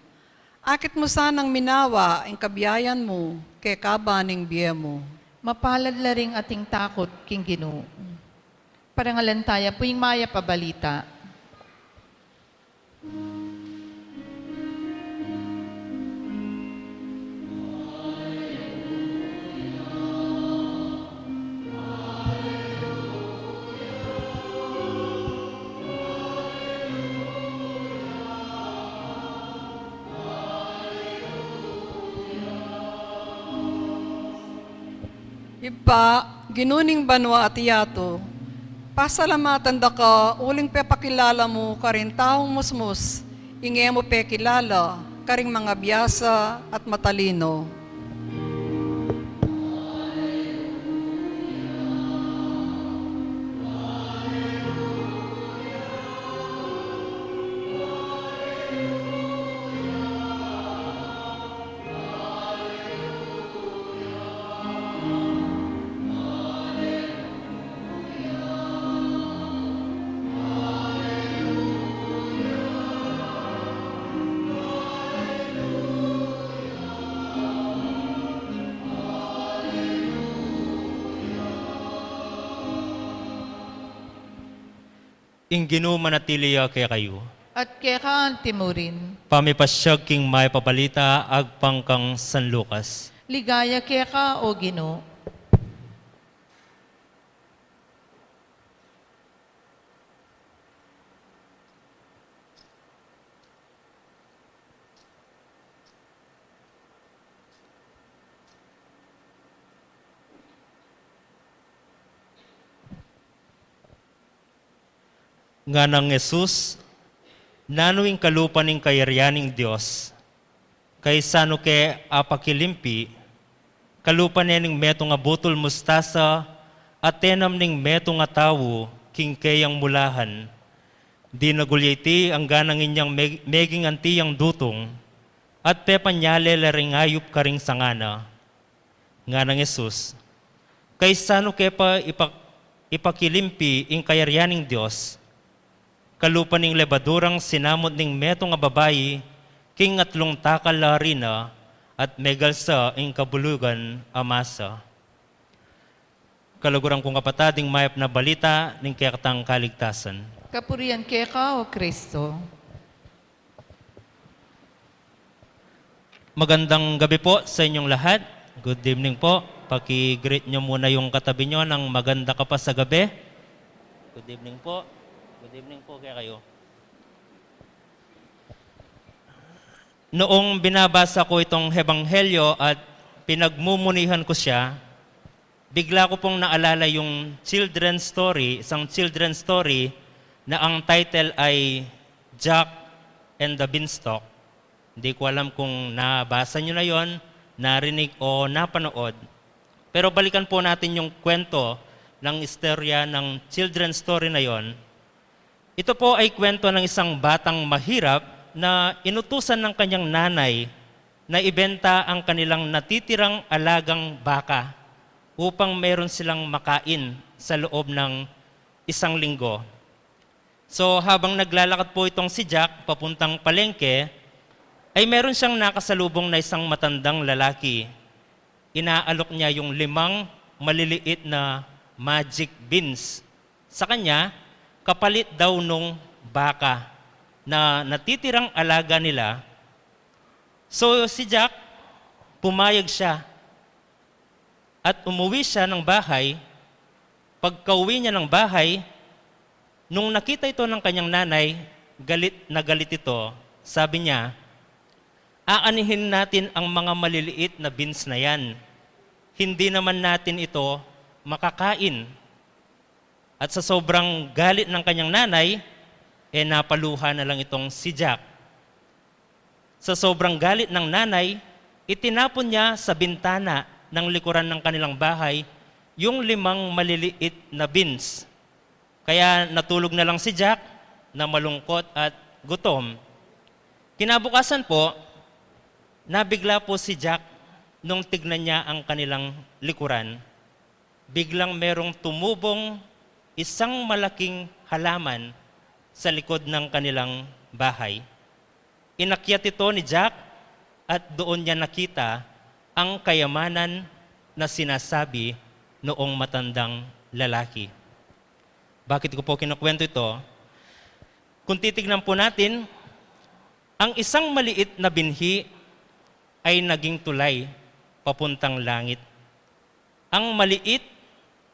Akit mu sanang minawa ing kabiayan mu. keka ba ning bie mu. Mapalad la ring ating takut king Ginu. Parangalan taya pu ing mayap a balita. Ibpa, Ginu ning banua at yatu, pasalamatan da ka uling pepakilala mu karing taung musmus ing e mu pekilala karing mangabiasa at matalino. Ing Ginu manatili ya kekayu. At keka antimurin. Pamipasyag king mayap a balita agpang kang San Lucas. Ligaya keka, O Ginu. Ngana nang Jesus, nanu ing kalupa ning kayarian ning Dios? Kaisanu ke apakilimpi, kalupa ne ning metung a butul mustasa, a tenam ning metung a tau king keyang mulahan? Dinagul ya iti angga nang inyang me-, meging anti yang dutung, at pepanyale la ring ayup karing sanga na. Ngana nang Jesus, kaisanu ke pa ipak-, ipakilimpi ing kayarian ning Dios? Kalupa ning lebadurang sinamut ning metung a babai king atlung takal a arina, at megalsa ing kabulugan a masa. Kaluguran kung kapatad, ing mayap na balita ning kekatang kaligtasan. Kapurian keka, O Kristo. Magandang gabi po sa inyong lahat. Good evening po. Paki-greet nyo muna yung katabi nyo ng maganda ka pa sa gabi. Good evening po. Good evening po kaya kayo. Noong binabasa ko itong Hebanghelyo at pinagmumunihan ko siya, bigla ko pong naalala yung children's story, isang children's story na ang title ay Jack and the Beanstalk. Hindi ko alam kung nabasa nyo na yon, narinig o napanood. Pero balikan po natin yung kwento ng istorya ng children's story na yon. Ito po ay kwento ng isang batang mahirap na inutusan ng kanyang nanay na ibenta ang kanilang natitirang alagang baka upang meron silang makain sa loob ng isang linggo. So, habang naglalakad po itong si Jack papuntang palengke, ay meron siyang nakasalubong na isang matandang lalaki. Inaalok niya yung limang maliliit na magic beans sa kanya, kapalit daw nung baka na natitirang alaga nila. So, si Jack, pumayag siya at umuwi siya ng bahay. Pagkauwi niya ng bahay, nung nakita ito ng kanyang nanay, galit na galit ito. Sabi niya, "Aanihin natin ang mga maliliit na beans na yan. Hindi naman natin ito makakain." At sa sobrang galit ng kanyang nanay, eh, napaluha na lang itong si Jack. Sa sobrang galit ng nanay, itinapon niya sa bintana ng likuran ng kanilang bahay yung limang maliliit na beans. Kaya natulog na lang si Jack na malungkot at gutom. Kinabukasan po, nabigla po si Jack nung tignan niya ang kanilang likuran. Biglang merong tumubong isang malaking halaman sa likod ng kanilang bahay. Inakyat ito ni Jack at doon niya nakita ang kayamanan na sinasabi noong matandang lalaki. Bakit ko po kinukwento ito? Kung titignan po natin, ang isang maliit na binhi ay naging tulay papuntang langit. Ang maliit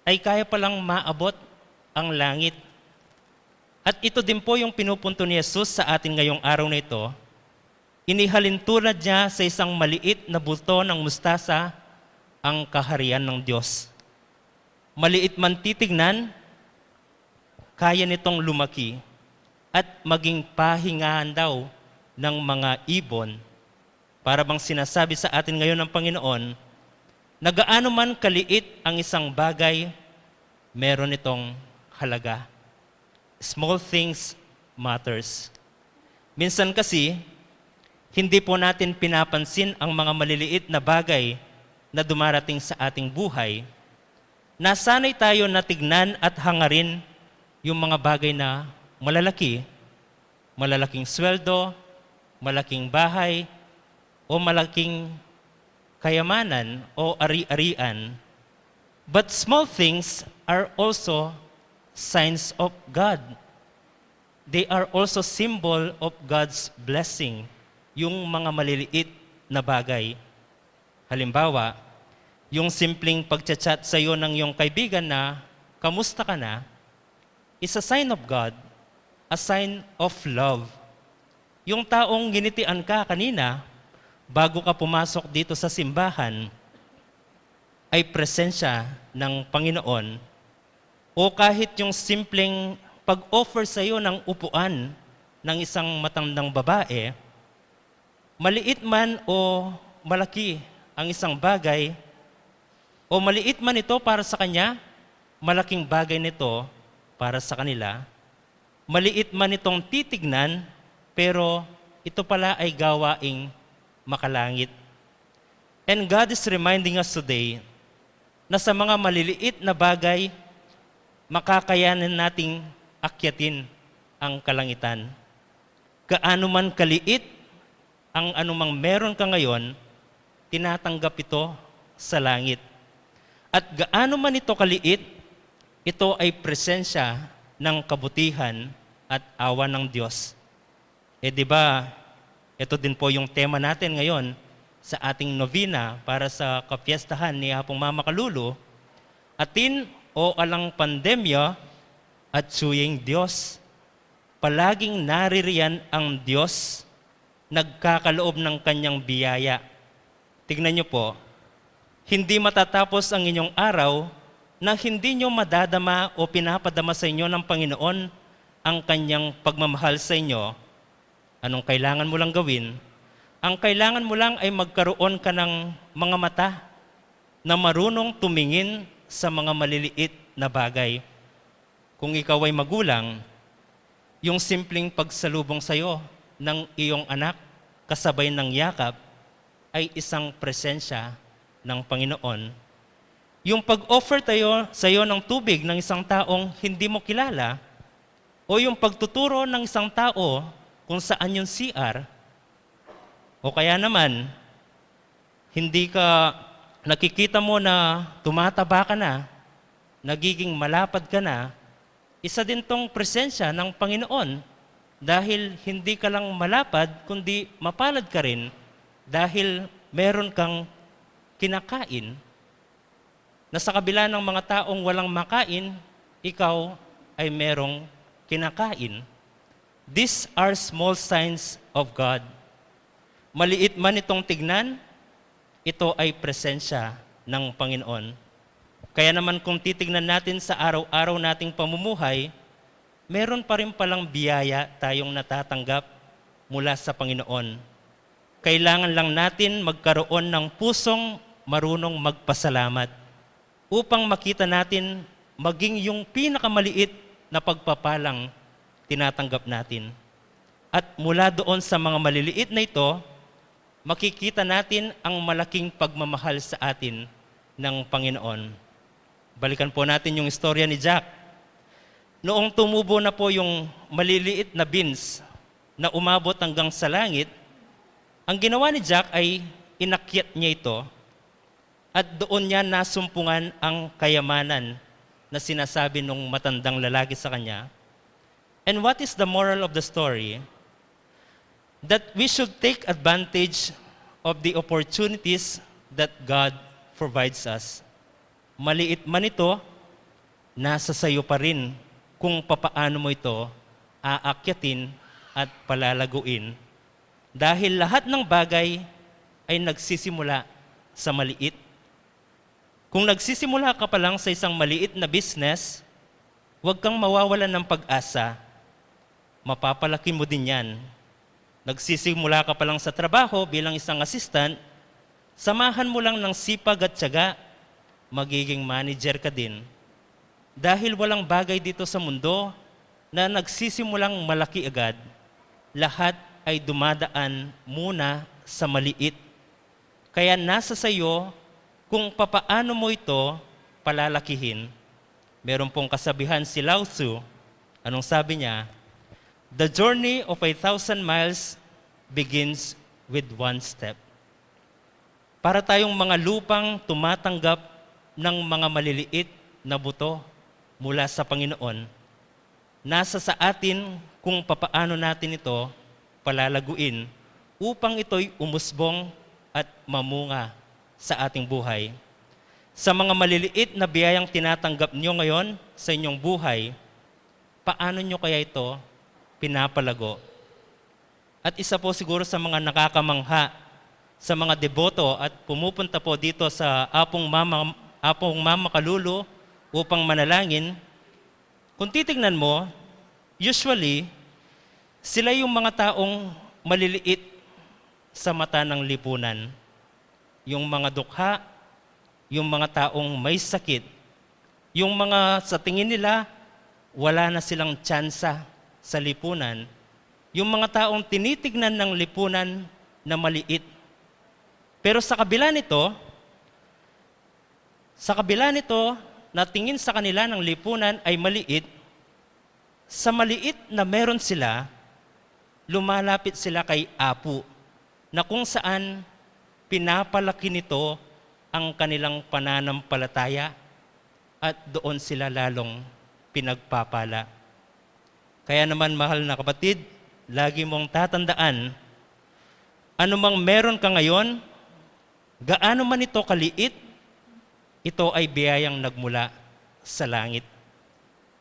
ay kaya palang maabot ang langit. At ito din po yung pinupunto ni Jesus sa atin ngayong araw na ito. Inihalin tulad niya sa isang maliit na buto ng mustasa ang kaharian ng Diyos. Maliit man titignan, kaya nitong lumaki at maging pahingahan daw ng mga ibon. Para bang sinasabi sa atin ngayon ng Panginoon na gaano man kaliit ang isang bagay, meron itong halaga. Small things matters. Minsan kasi, hindi po natin pinapansin ang mga maliliit na bagay na dumarating sa ating buhay. Nasanay tayo na tignan at hangarin yung mga bagay na malalaki, malalaking sweldo, malaking bahay, o malaking kayamanan o ari-arian. But small things are also signs of God. They are also symbol of God's blessing, yung mga maliliit na bagay. Halimbawa, yung simpleng pagchat-chat sa'yo ng iyong kaibigan na, "Kamusta ka na?" is a sign of God, a sign of love. Yung taong nginitian ka kanina, bago ka pumasok dito sa simbahan, ay presensya ng Panginoon. O kahit yung simpleng pag-offer sa'yo ng upuan ng isang matandang babae, maliit man o malaki ang isang bagay, o maliit man ito para sa kanya, malaking bagay nito para sa kanila. Maliit man itong titignan, pero ito pala ay gawaing makalangit. And God is reminding us today na sa mga maliliit na bagay, makakayanan nating akyatin ang kalangitan. Gaano man kaliit ang anumang meron ka ngayon, tinatanggap ito sa langit. At gaano man ito kaliit, ito ay presensya ng kabutihan at awa ng Diyos. Eh, di ba, ito din po yung tema natin ngayon sa ating novena para sa kapiestahan ni Apong Mama Kalulu, Atin o alang pandemya, atiu ya ing Dios. Palaging naririyan ang Diyos, nagkakaloob ng kanyang biyaya. Tignan niyo po, hindi matatapos ang inyong araw na hindi niyo madadama o pinapadama sa inyo ng Panginoon ang kanyang pagmamahal sa inyo. Anong kailangan mo lang gawin? Ang kailangan mo lang ay magkaroon ka ng mga mata na marunong tumingin sa mga maliliit na bagay. Kung ikaw ay magulang, yung simpleng pagsalubong sa'yo ng iyong anak kasabay ng yakap ay isang presensya ng Panginoon. Yung pag-offer tayo, sa'yo ng tubig ng isang taong hindi mo kilala, o yung pagtuturo ng isang tao kung saan yung C R, o kaya naman, hindi ka, nakikita mo na tumataba ka na, nagiging malapad ka na, isa din 'tong presensya ng Panginoon dahil hindi ka lang malapad, kundi mapalad ka rin dahil meron kang kinakain na sa kabila ng mga taong walang makain, ikaw ay merong kinakain. These are small signs of God. Maliit man itong tignan, ito ay presensya ng Panginoon. Kaya naman kung titignan natin sa araw-araw nating pamumuhay, meron pa rin palang biyaya tayong natatanggap mula sa Panginoon. Kailangan lang natin magkaroon ng pusong marunong magpasalamat upang makita natin maging yung pinakamaliit na pagpapalang tinatanggap natin. At mula doon sa mga maliliit na ito, makikita natin ang malaking pagmamahal sa atin ng Panginoon. Balikan po natin yung istorya ni Jack. Noong tumubo na po yung maliliit na beans na umabot hanggang sa langit, ang ginawa ni Jack ay inakyat niya ito At doon niya nasumpungan ang kayamanan na sinasabi nung matandang lalaki sa kanya. And what is the moral of the story? That we should take advantage of the opportunities that God provides us. Maliit man ito, nasa sayo pa rin kung papaano mo ito aakyatin at palalaguin. Dahil lahat ng bagay ay nagsisimula sa maliit. Kung nagsisimula ka pa lang sa isang maliit na business, huwag kang mawawalan ng pag-asa. Mapapalaki mo din yan. Nagsisimula ka pa lang sa trabaho bilang isang assistant, samahan mo lang ng sipag at tiyaga, magiging manager ka din. Dahil walang bagay dito sa mundo na nagsisimulang malaki agad, lahat ay dumadaan muna sa maliit. Kaya nasa sayo kung papaano mo ito palalakihin. Meron pong kasabihan si Lao Tzu. Anong sabi niya? "The journey of a thousand miles begins with one step." Para tayong mga lupang tumatanggap ng mga maliliit na buto mula sa Panginoon, nasa sa atin kung papaano natin ito palalaguin upang ito'y umusbong at mamunga sa ating buhay. Sa mga maliliit na biyayang tinatanggap niyo ngayon sa inyong buhay, paano niyo kaya ito pinapalago? At isa po siguro sa mga nakakamangha sa mga deboto at pumupunta po dito sa Apong Mama, Apong Mama Kalulu upang manalangin, kung titignan mo, usually, sila yung mga taong maliliit sa mata ng lipunan. Yung mga dukha, yung mga taong may sakit, yung mga sa tingin nila wala na silang tsansa sa lipunan, yung mga taong tinitignan ng lipunan na maliit. Pero sa kabila nito, sa kabila nito na tingin sa kanila ng lipunan ay maliit, sa maliit na meron sila, lumalapit sila kay Apu, na kung saan pinapalaki nito ang kanilang pananampalataya at doon sila lalong pinagpapala. Kaya naman, mahal na kapatid, lagi mong tatandaan, anumang meron ka ngayon, gaano man ito kaliit, ito ay biyayang nagmula sa langit.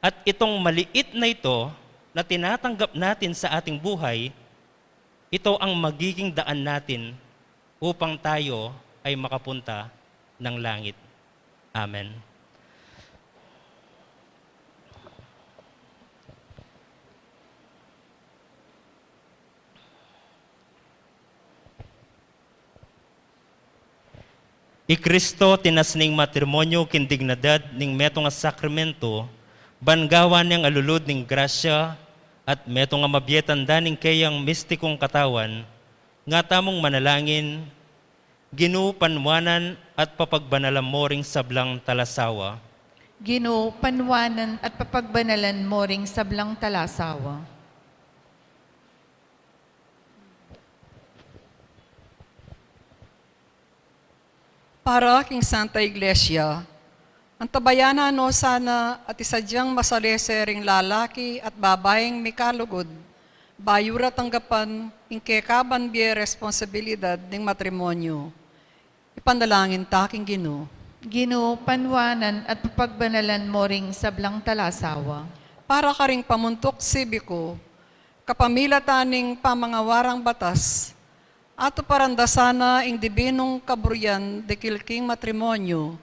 At itong maliit na ito na tinatanggap natin sa ating buhay, ito ang magiging daan natin upang tayo ay makapunta ng langit. Amen. I Kristo tinas ning matrimonyo king dignidad ning metung a sakramento, ban gawa neng alulud ning grasya at metung a mabie tanda ning keyang mistikung katawan, nga tamung manalangin, Ginu, panwanan at papagbanalan mo ring sablang talasawa. Ginu, panwanan at papagbanalan mo ring sablang talasawa. Para king Santa Iglesia, antabayanan no sana at isadyang masalese ring lalaki at babaing mikalugud, bayu ra tanggapan ing kekaban bie responsibilidad ning matrimonyo. Ipanalangin ta king Ginu. Ginu, panwanan at papagbanalan mo ring sablang talasawa. Para karing pamuntuk sibiku, kapamilatan ning pamangawarang batas, atuparan da sana ing dibinung kaburian dikil king matrimonyo.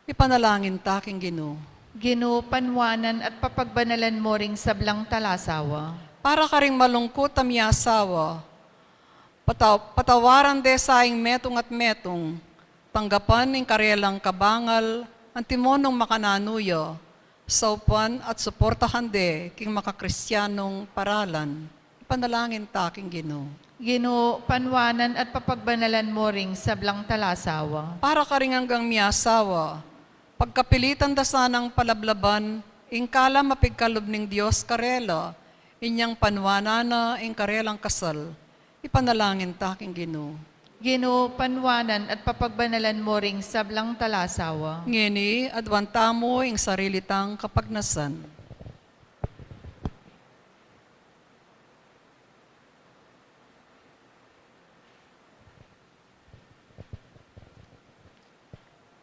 Ipanalangin ta king Ginu. Ginu, panwanan at papagbanalan mo ring sablang talasawa. Para karing malungkut a miasawa, pata-, patawaran de sa ing metung at metung, tanggapan ing karelang kabangal, antimo nung makananu ya, saupan at suportahan de king makakristianung paralan. Ipanalangin ta king Ginu. Ginu, panwanan at papagbanalan mo ring sablang talasawa. Para karing anggang miasawa, pagkapilitan da sanang palablaban ing kalam a pigkalub ning Dios karela, inyang panwanan na ing karelang kasal. Ipanalangin ta king Ginu. Ginu, panuanan at papagbanalan mo ring sablang talasawa. Ngeni, aduan tamu ing sarili tang kapagnasan.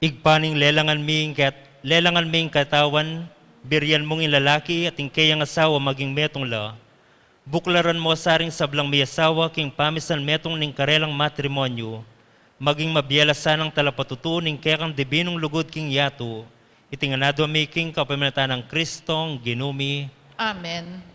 Ibpa, ning lelangan mi ing kat-, lelangan mi ing katawan, birian mung ing lalaki at ing keyang asawa maging metung la. Buklaran mo sa ring sablang miyasawa king pamisan metung ning karelang matrimonyu, maging mabie la sanang talapatutu ning kekang dibinung lugud king yatu. Iti ngan adua mi king kapamilatan nang Kristong Ginu mi. Amen.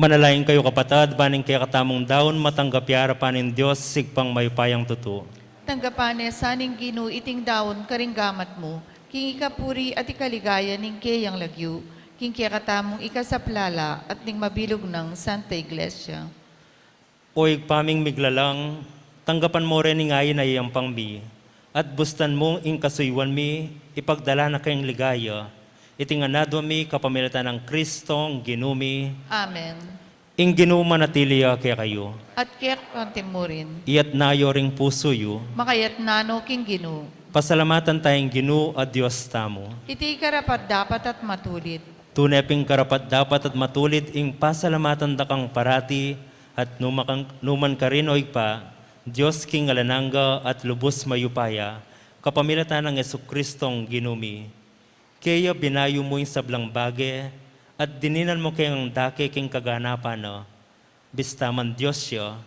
Manalangin kayu, kapatad, ban ing kekatamung daun matanggap ya arapan ning Dios, Ibpang mayupayang tutu. Tanggapan ne sa ning Ginu iting daun karing gamat mu, king ikapuri at ikaligaya ning keyang lagyu, king kekatamung ikasaplala at ning mabilug nang Santa Iglesia. O Ibpa ming miglalang, tanggapan mu rin ing ain a iyampang mi, at bustan mung ing kasuyuan mi ipagdala na keng ligaya. Iti ngan adua mi kapamilatan nang Kristong Ginu mi. Amen. Ing Ginu manatili ya kekayu. At keka mu rin. Iyatas yu ring pusu yu. Makayatas no king Ginu. Pasalamatan taya ing Ginu a Dios tamu. Iti karapat-dapat at matulid. Tune pin karapat-dapat at matulid ing pasalamatan da kang parati at numan ka-, numan karin, o Ibpa, Dios king alang angga at lubus mayupaya, kapamilatan nang Jesucristong Ginu mi. Kaya binayu mu ing sablang bage, at dininan mu keng dake king kaganapan na. Bista man Dios ya,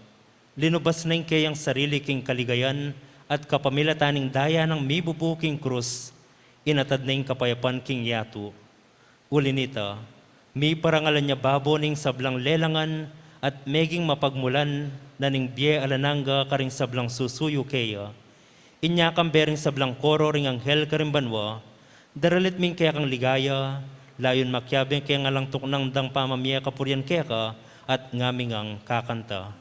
linubas na ing keyang sarili king kaligayan, at kapamilatan ning daya nang mibubu king krus, inatad na ing kapayapan king yatu. Uli nita, miparangalan ya babo ning sablang lelangan, at meging mapagmulan na ning bie alang angga karing sablang susuyu keya. Inya kambe ring sablang koro ring anghel karing banua, daralit mi ing kekang ligaya, layun makiabe king alang tuknang dang pamamie kapurian keka, at ngaming kakanta.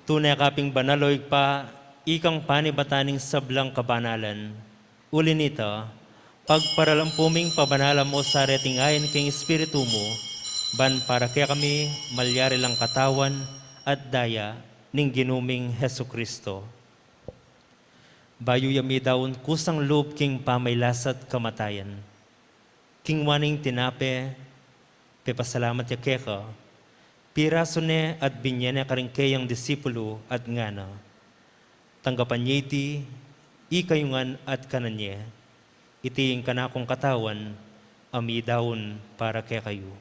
Tune ka pin banal, o Ibpa, ikang panibatan ning sablang kabanalan. Uli nita, pagparalan pu ming pabanalan mu sa reting ain king Espiritu mu, ban para kekami malyari lang katawan at daya ning Ginu ming Jesucristo. Bayu ya midaun kusang lub king pamailasa't kamatayan, kingwa ne ing tinape, pepasalamat ya keka, pirasu ne at binye ne karing keyang disipulu at ngana: Tanggapan ye iti, ikayu ngan at kanan ye. Iti ing kanakung katawan a midaun para kekayu.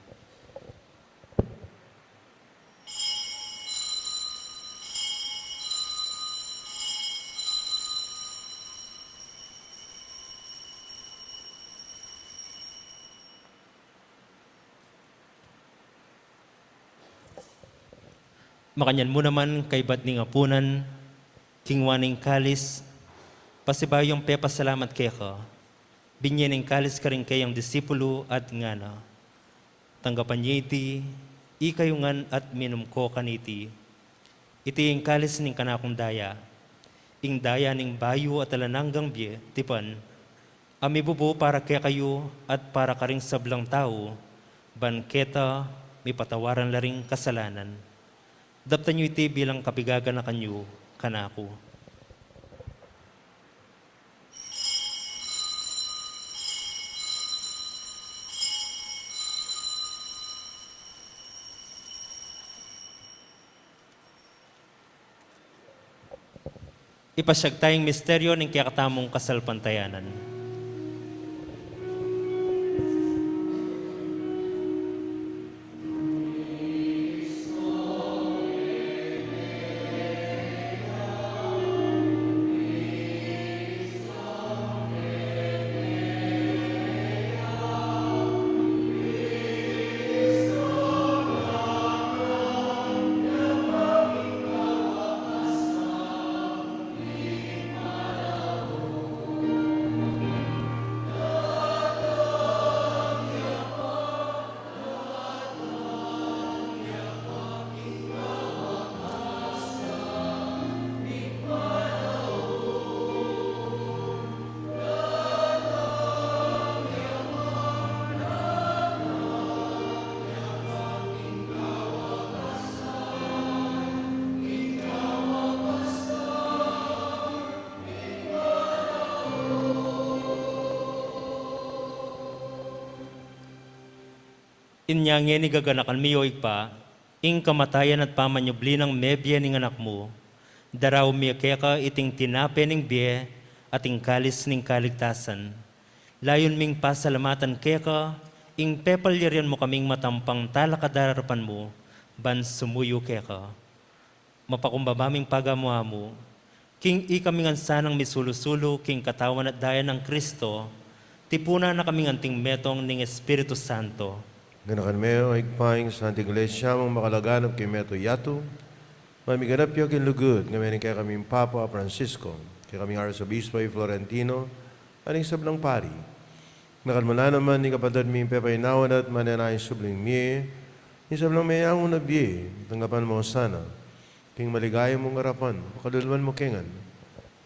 Makanyan mu naman kaybat ning apunan, kingwa ne ing kalis, pasibayu yang pepasalamat keka, binye ne ing kalis karing keyang disipulu at ngana: Tanggapan ye iti, ikayu ngan at minum ko kaniti. Iti ing kalis ning kanakung daya, ing daya ning bayu at alang anggang bie, tipan, a mibubu para kekayu at para karing sablang tau, ban keta mipatawaran la ring kasalanan. Daptan yu iti bilang kapigaganakan yu kanaku. Ipasyag taya ing misteryo ning kekatamung kasalpantayanan. Inya ngeni gaganakan mi, o Ibpa, ing kamatayan at pamanyubli nang mebie ning Anak mu, daraun mi keka iting tinape ning bie at ing kalis ning kaligtasan. Layun ming pasalamatan keka ing pepalyarian mu kaming matampang talakad king arapan mu ban sumuyu keka. Mapakumbaba ming pagamu-amu, king ikami ngan sanang misulu-sulu king katawan at daya nang Kristo, tipunan na kaming anting metung ning Espiritu Santo. Ganakan me, o Ibpa, ing Santa Iglesia mung makalaganap king meto yatu, mamiganap ya king lugud, ngeni ning kekaming Papa Francisco, kekaming Arsobispo i Florentino, at ing sablang pari. Ganakan mu la naman ing kapatad ming pepainawa na at manenaya king subling mie, ing sablang meyangu na bie, tanggapan mu sana king maligaya mung arapan, pakaluluan mu ke ngan.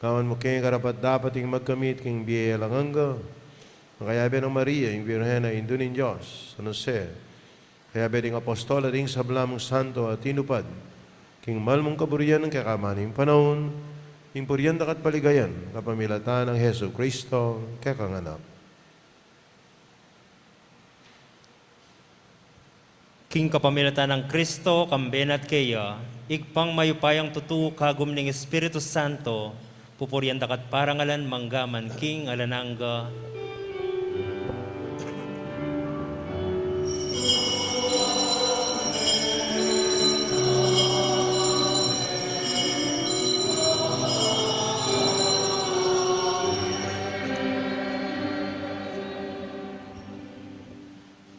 Gawan mu ke karapat-dapat ing magkamit king bie alang angga. Makayabe nang Maria, ing Birhen a Indu ning Dios, San Jose, kayabe ding apostol at ding sabla mung santo a tinupad king mal mung kaburian king kekaman ning panaun, ing purian daka at paligayan kapamilatan nang Jesucristo, kekang Anak. King kapamilatan nang Kristo, kambe na at keya, Ibpang mayupayang tutu, kagum ning Espiritu Santo, pupurian daka at parangalan mangga man king alang angga.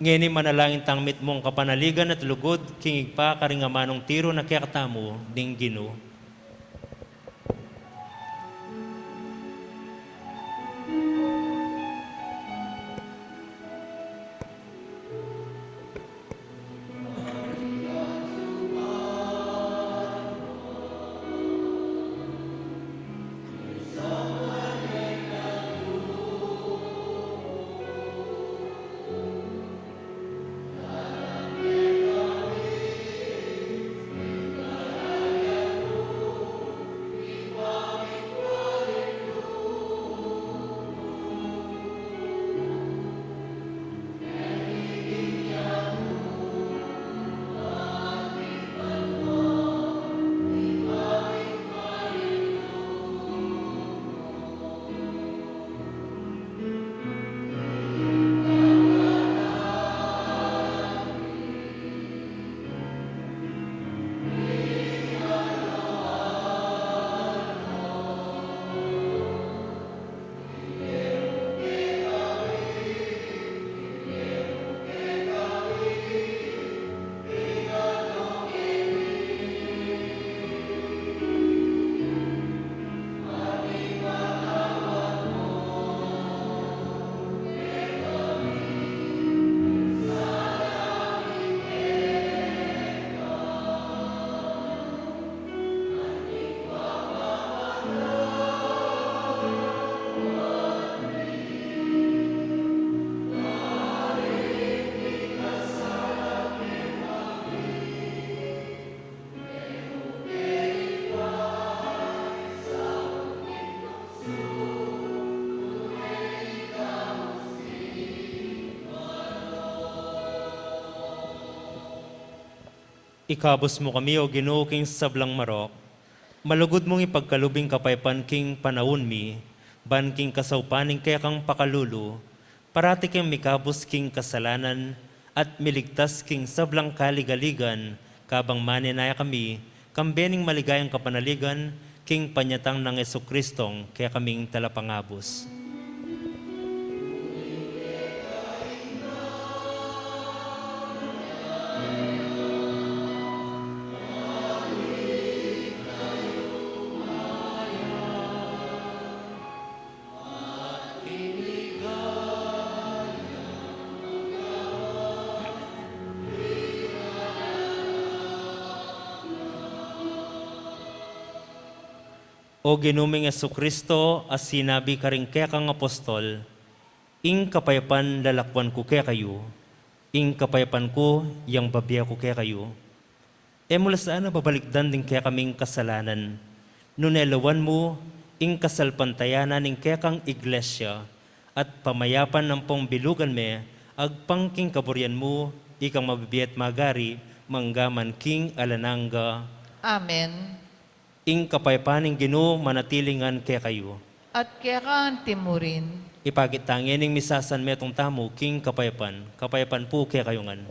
Ngeni manalangin tang mitmung kapanaligan at lugud king Ibpa karing amanung tiru na kekatamu ning Ginu. Ikabus mu kami, O Ginu, king sablang marok. Malugud mung ipagkalub ing kapayapan king panaun mi, ban king kasaupan ning kekang pakalulu, parati kaming mikabus king kasalanan at miligtas king sablang kaligaligan, kabang manenaya kami, kambe ning maligayang kapanaligan, king panyatang nang Jesucristong kekaming Talapangabus. O Ginu ming Jesucristo, a sinabi karing kekang apostol, "Ing kapayapan lalakwan ku kekayu, ing kapayapan ku yang babie ku kekayu." E mu la sana babalikdan ding kekaming kasalanan, nune lawan mu ing kasalpantayanan ning kekang Iglesia, at pamayapan ampong bilugan me agpang king kaburian mu, Ikang mabibie at magari, mangga man king alang angga. Amen. Ing kapayapan ning Ginu manatili ngan kekayu. At keka anti mu rin. Ipakit ta ngening misasanmetung tamu king kapayapan. Kapayapan pu kekayu ngan.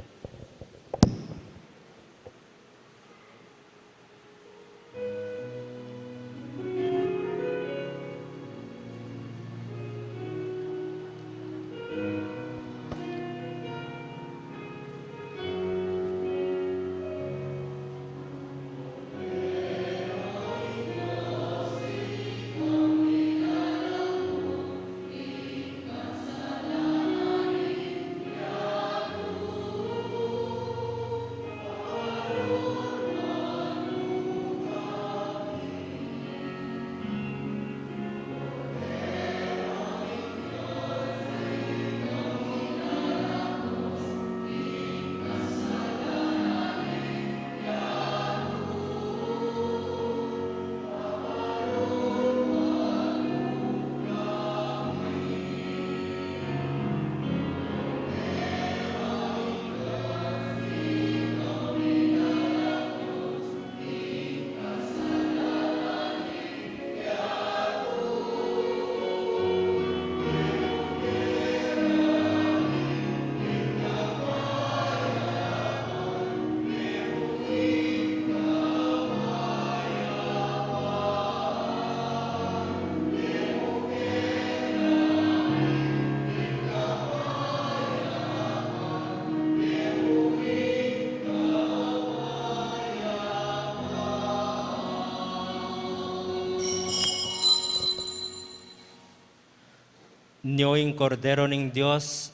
Nyo ing Kordero ning Dios,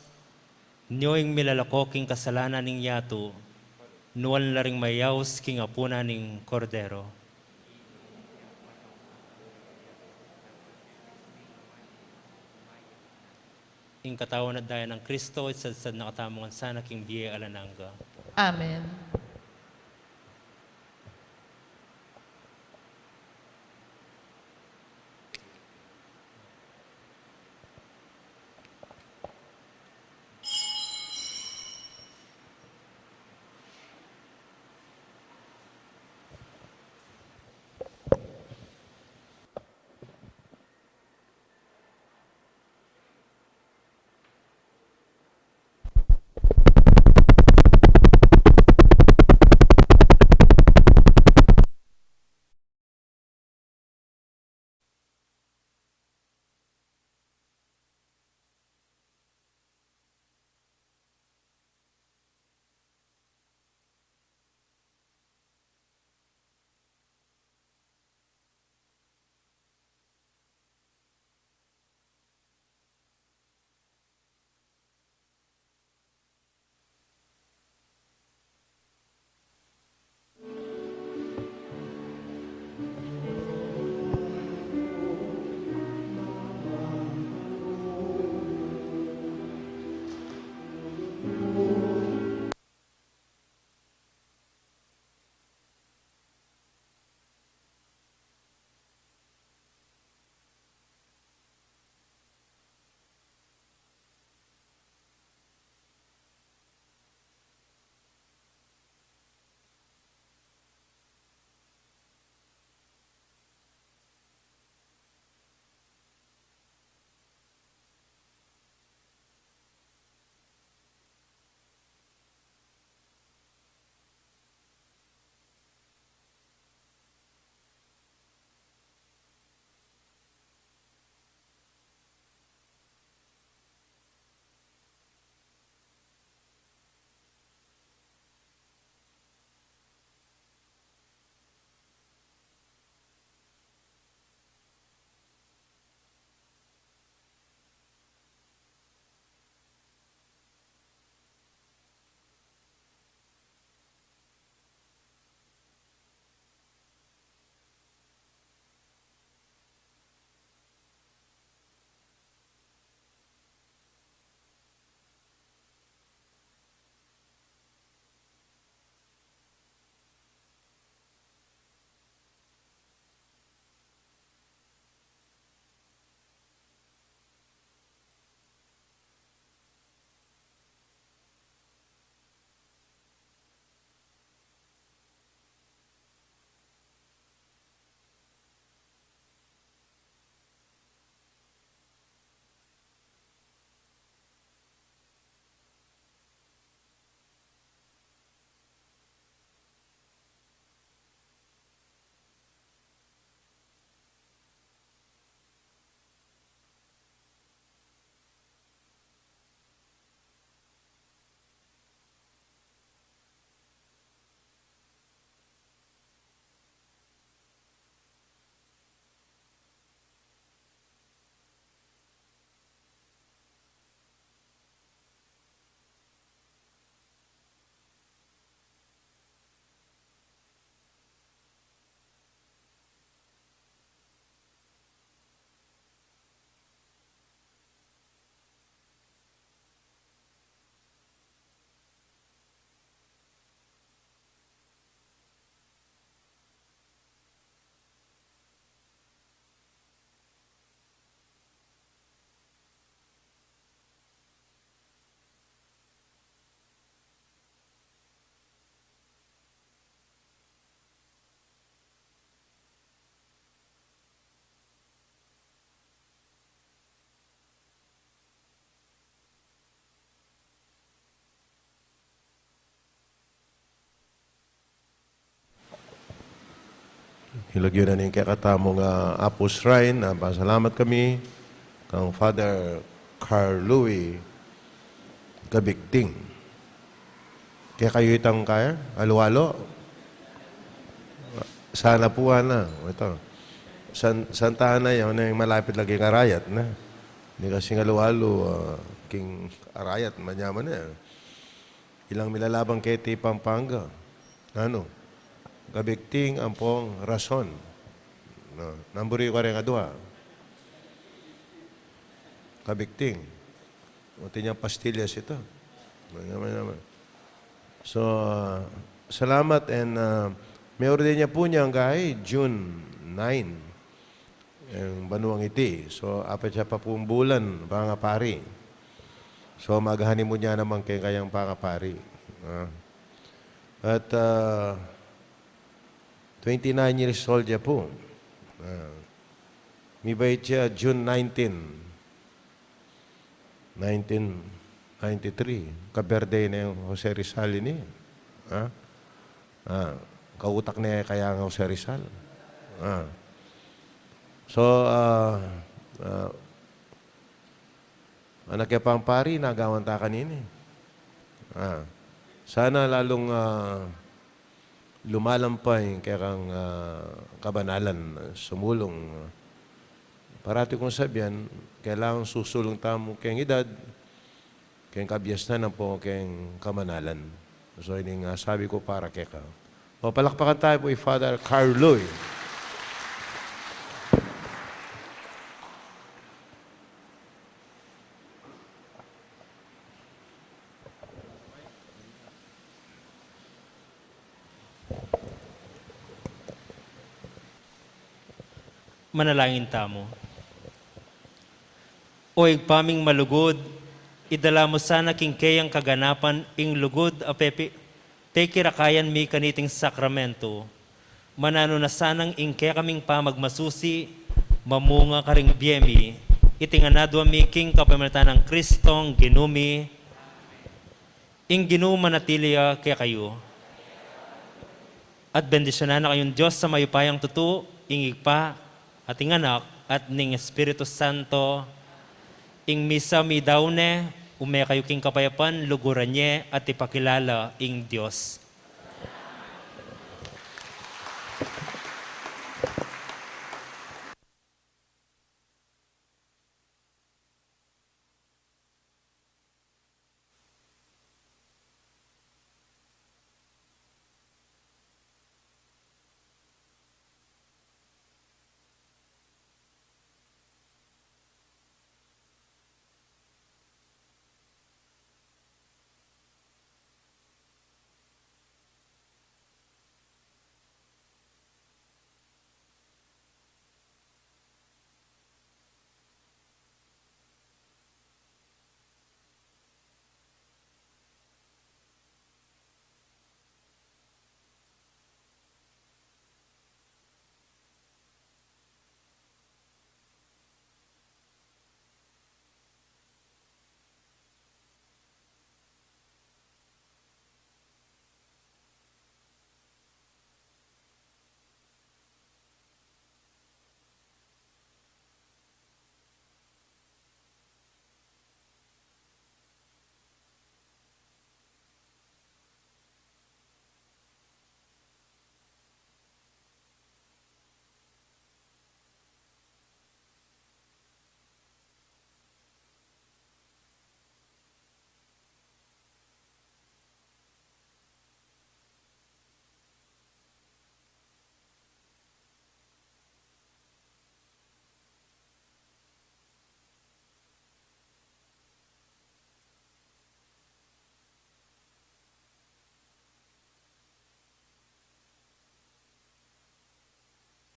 nyo ing milalako king kasalanan ning yatu, nuan la ring mayaus king apunan ning Kordero. Ing katawan at daya nang Kristo, isadsad na katamu ngan sana king bie alang angga. Amen. Ilagyu na ning kekatamung, ah, Apo Shrine, ah, pasalamat kami kang Father Carl Louis Kabigting. Kekayu itang kaya, alu-alu. Sana pu, ana, ita. San-, Santa Ana, yaun na ing malapit lagi king Arayat na. Ini kasing alu-alu, ah, king Arayat, manyaman na. Ilang milalabang keti Pampanga. Nanu? Kabigting ampong Rason. No, namburi ku kareng adua. Kabigting. Atin yang pastillas ita. Manyaman, manyaman. So, ah, salamat and, ah, meordain ya pu ning kayang June nine. Ing banuang iti. So, apat ya pa pung bulan, pangapari. So, mag-honeymoon ya naman keng kayang pangapari. Ah. At, ah, twenty-nine years old ya pu. Ah. Mibait ya June nineteen. Nineteen ninety-three, ka-birthday na ning Jose Rizal ini. Ha? Ah, kautak ne kayang Jose Rizal. Ah. So, ah, ah, anak ya pang pari, nagawan ta kanini. Ah. Sana lalung, ah, lumalam pa ing kekang, ah, kabanalan, sumulung. Parati kung sabian, kailangan susulung tamu keng edad, keng kabiasnan, ampo keng kamanalan. So, ini ing, ah, sabi ku para keka. O, palakpakan tamu pu i Father Carl Louis. Manalangin tamu. O Ibpa ming malugud, idala mu sana king keyang kaganapan ing lugud a pepi-, pekirakayan mi kaniting sakramento. Mananu na sanang ing kekaming pamagmasusi mamunga karing bie mi, iti ngan adwan mi king kapamilatan nang Kristong Ginu mi. Ing Ginu manatili ya kekayu. At bendisyunan na kayung Dios a mayupayang tutu, ing Ibpa, at ing Anak, at ning Espiritu Santo. Ing misa midaun ne, ume kayu king kapayapan, luguran ye, at ipakilala ing Dios.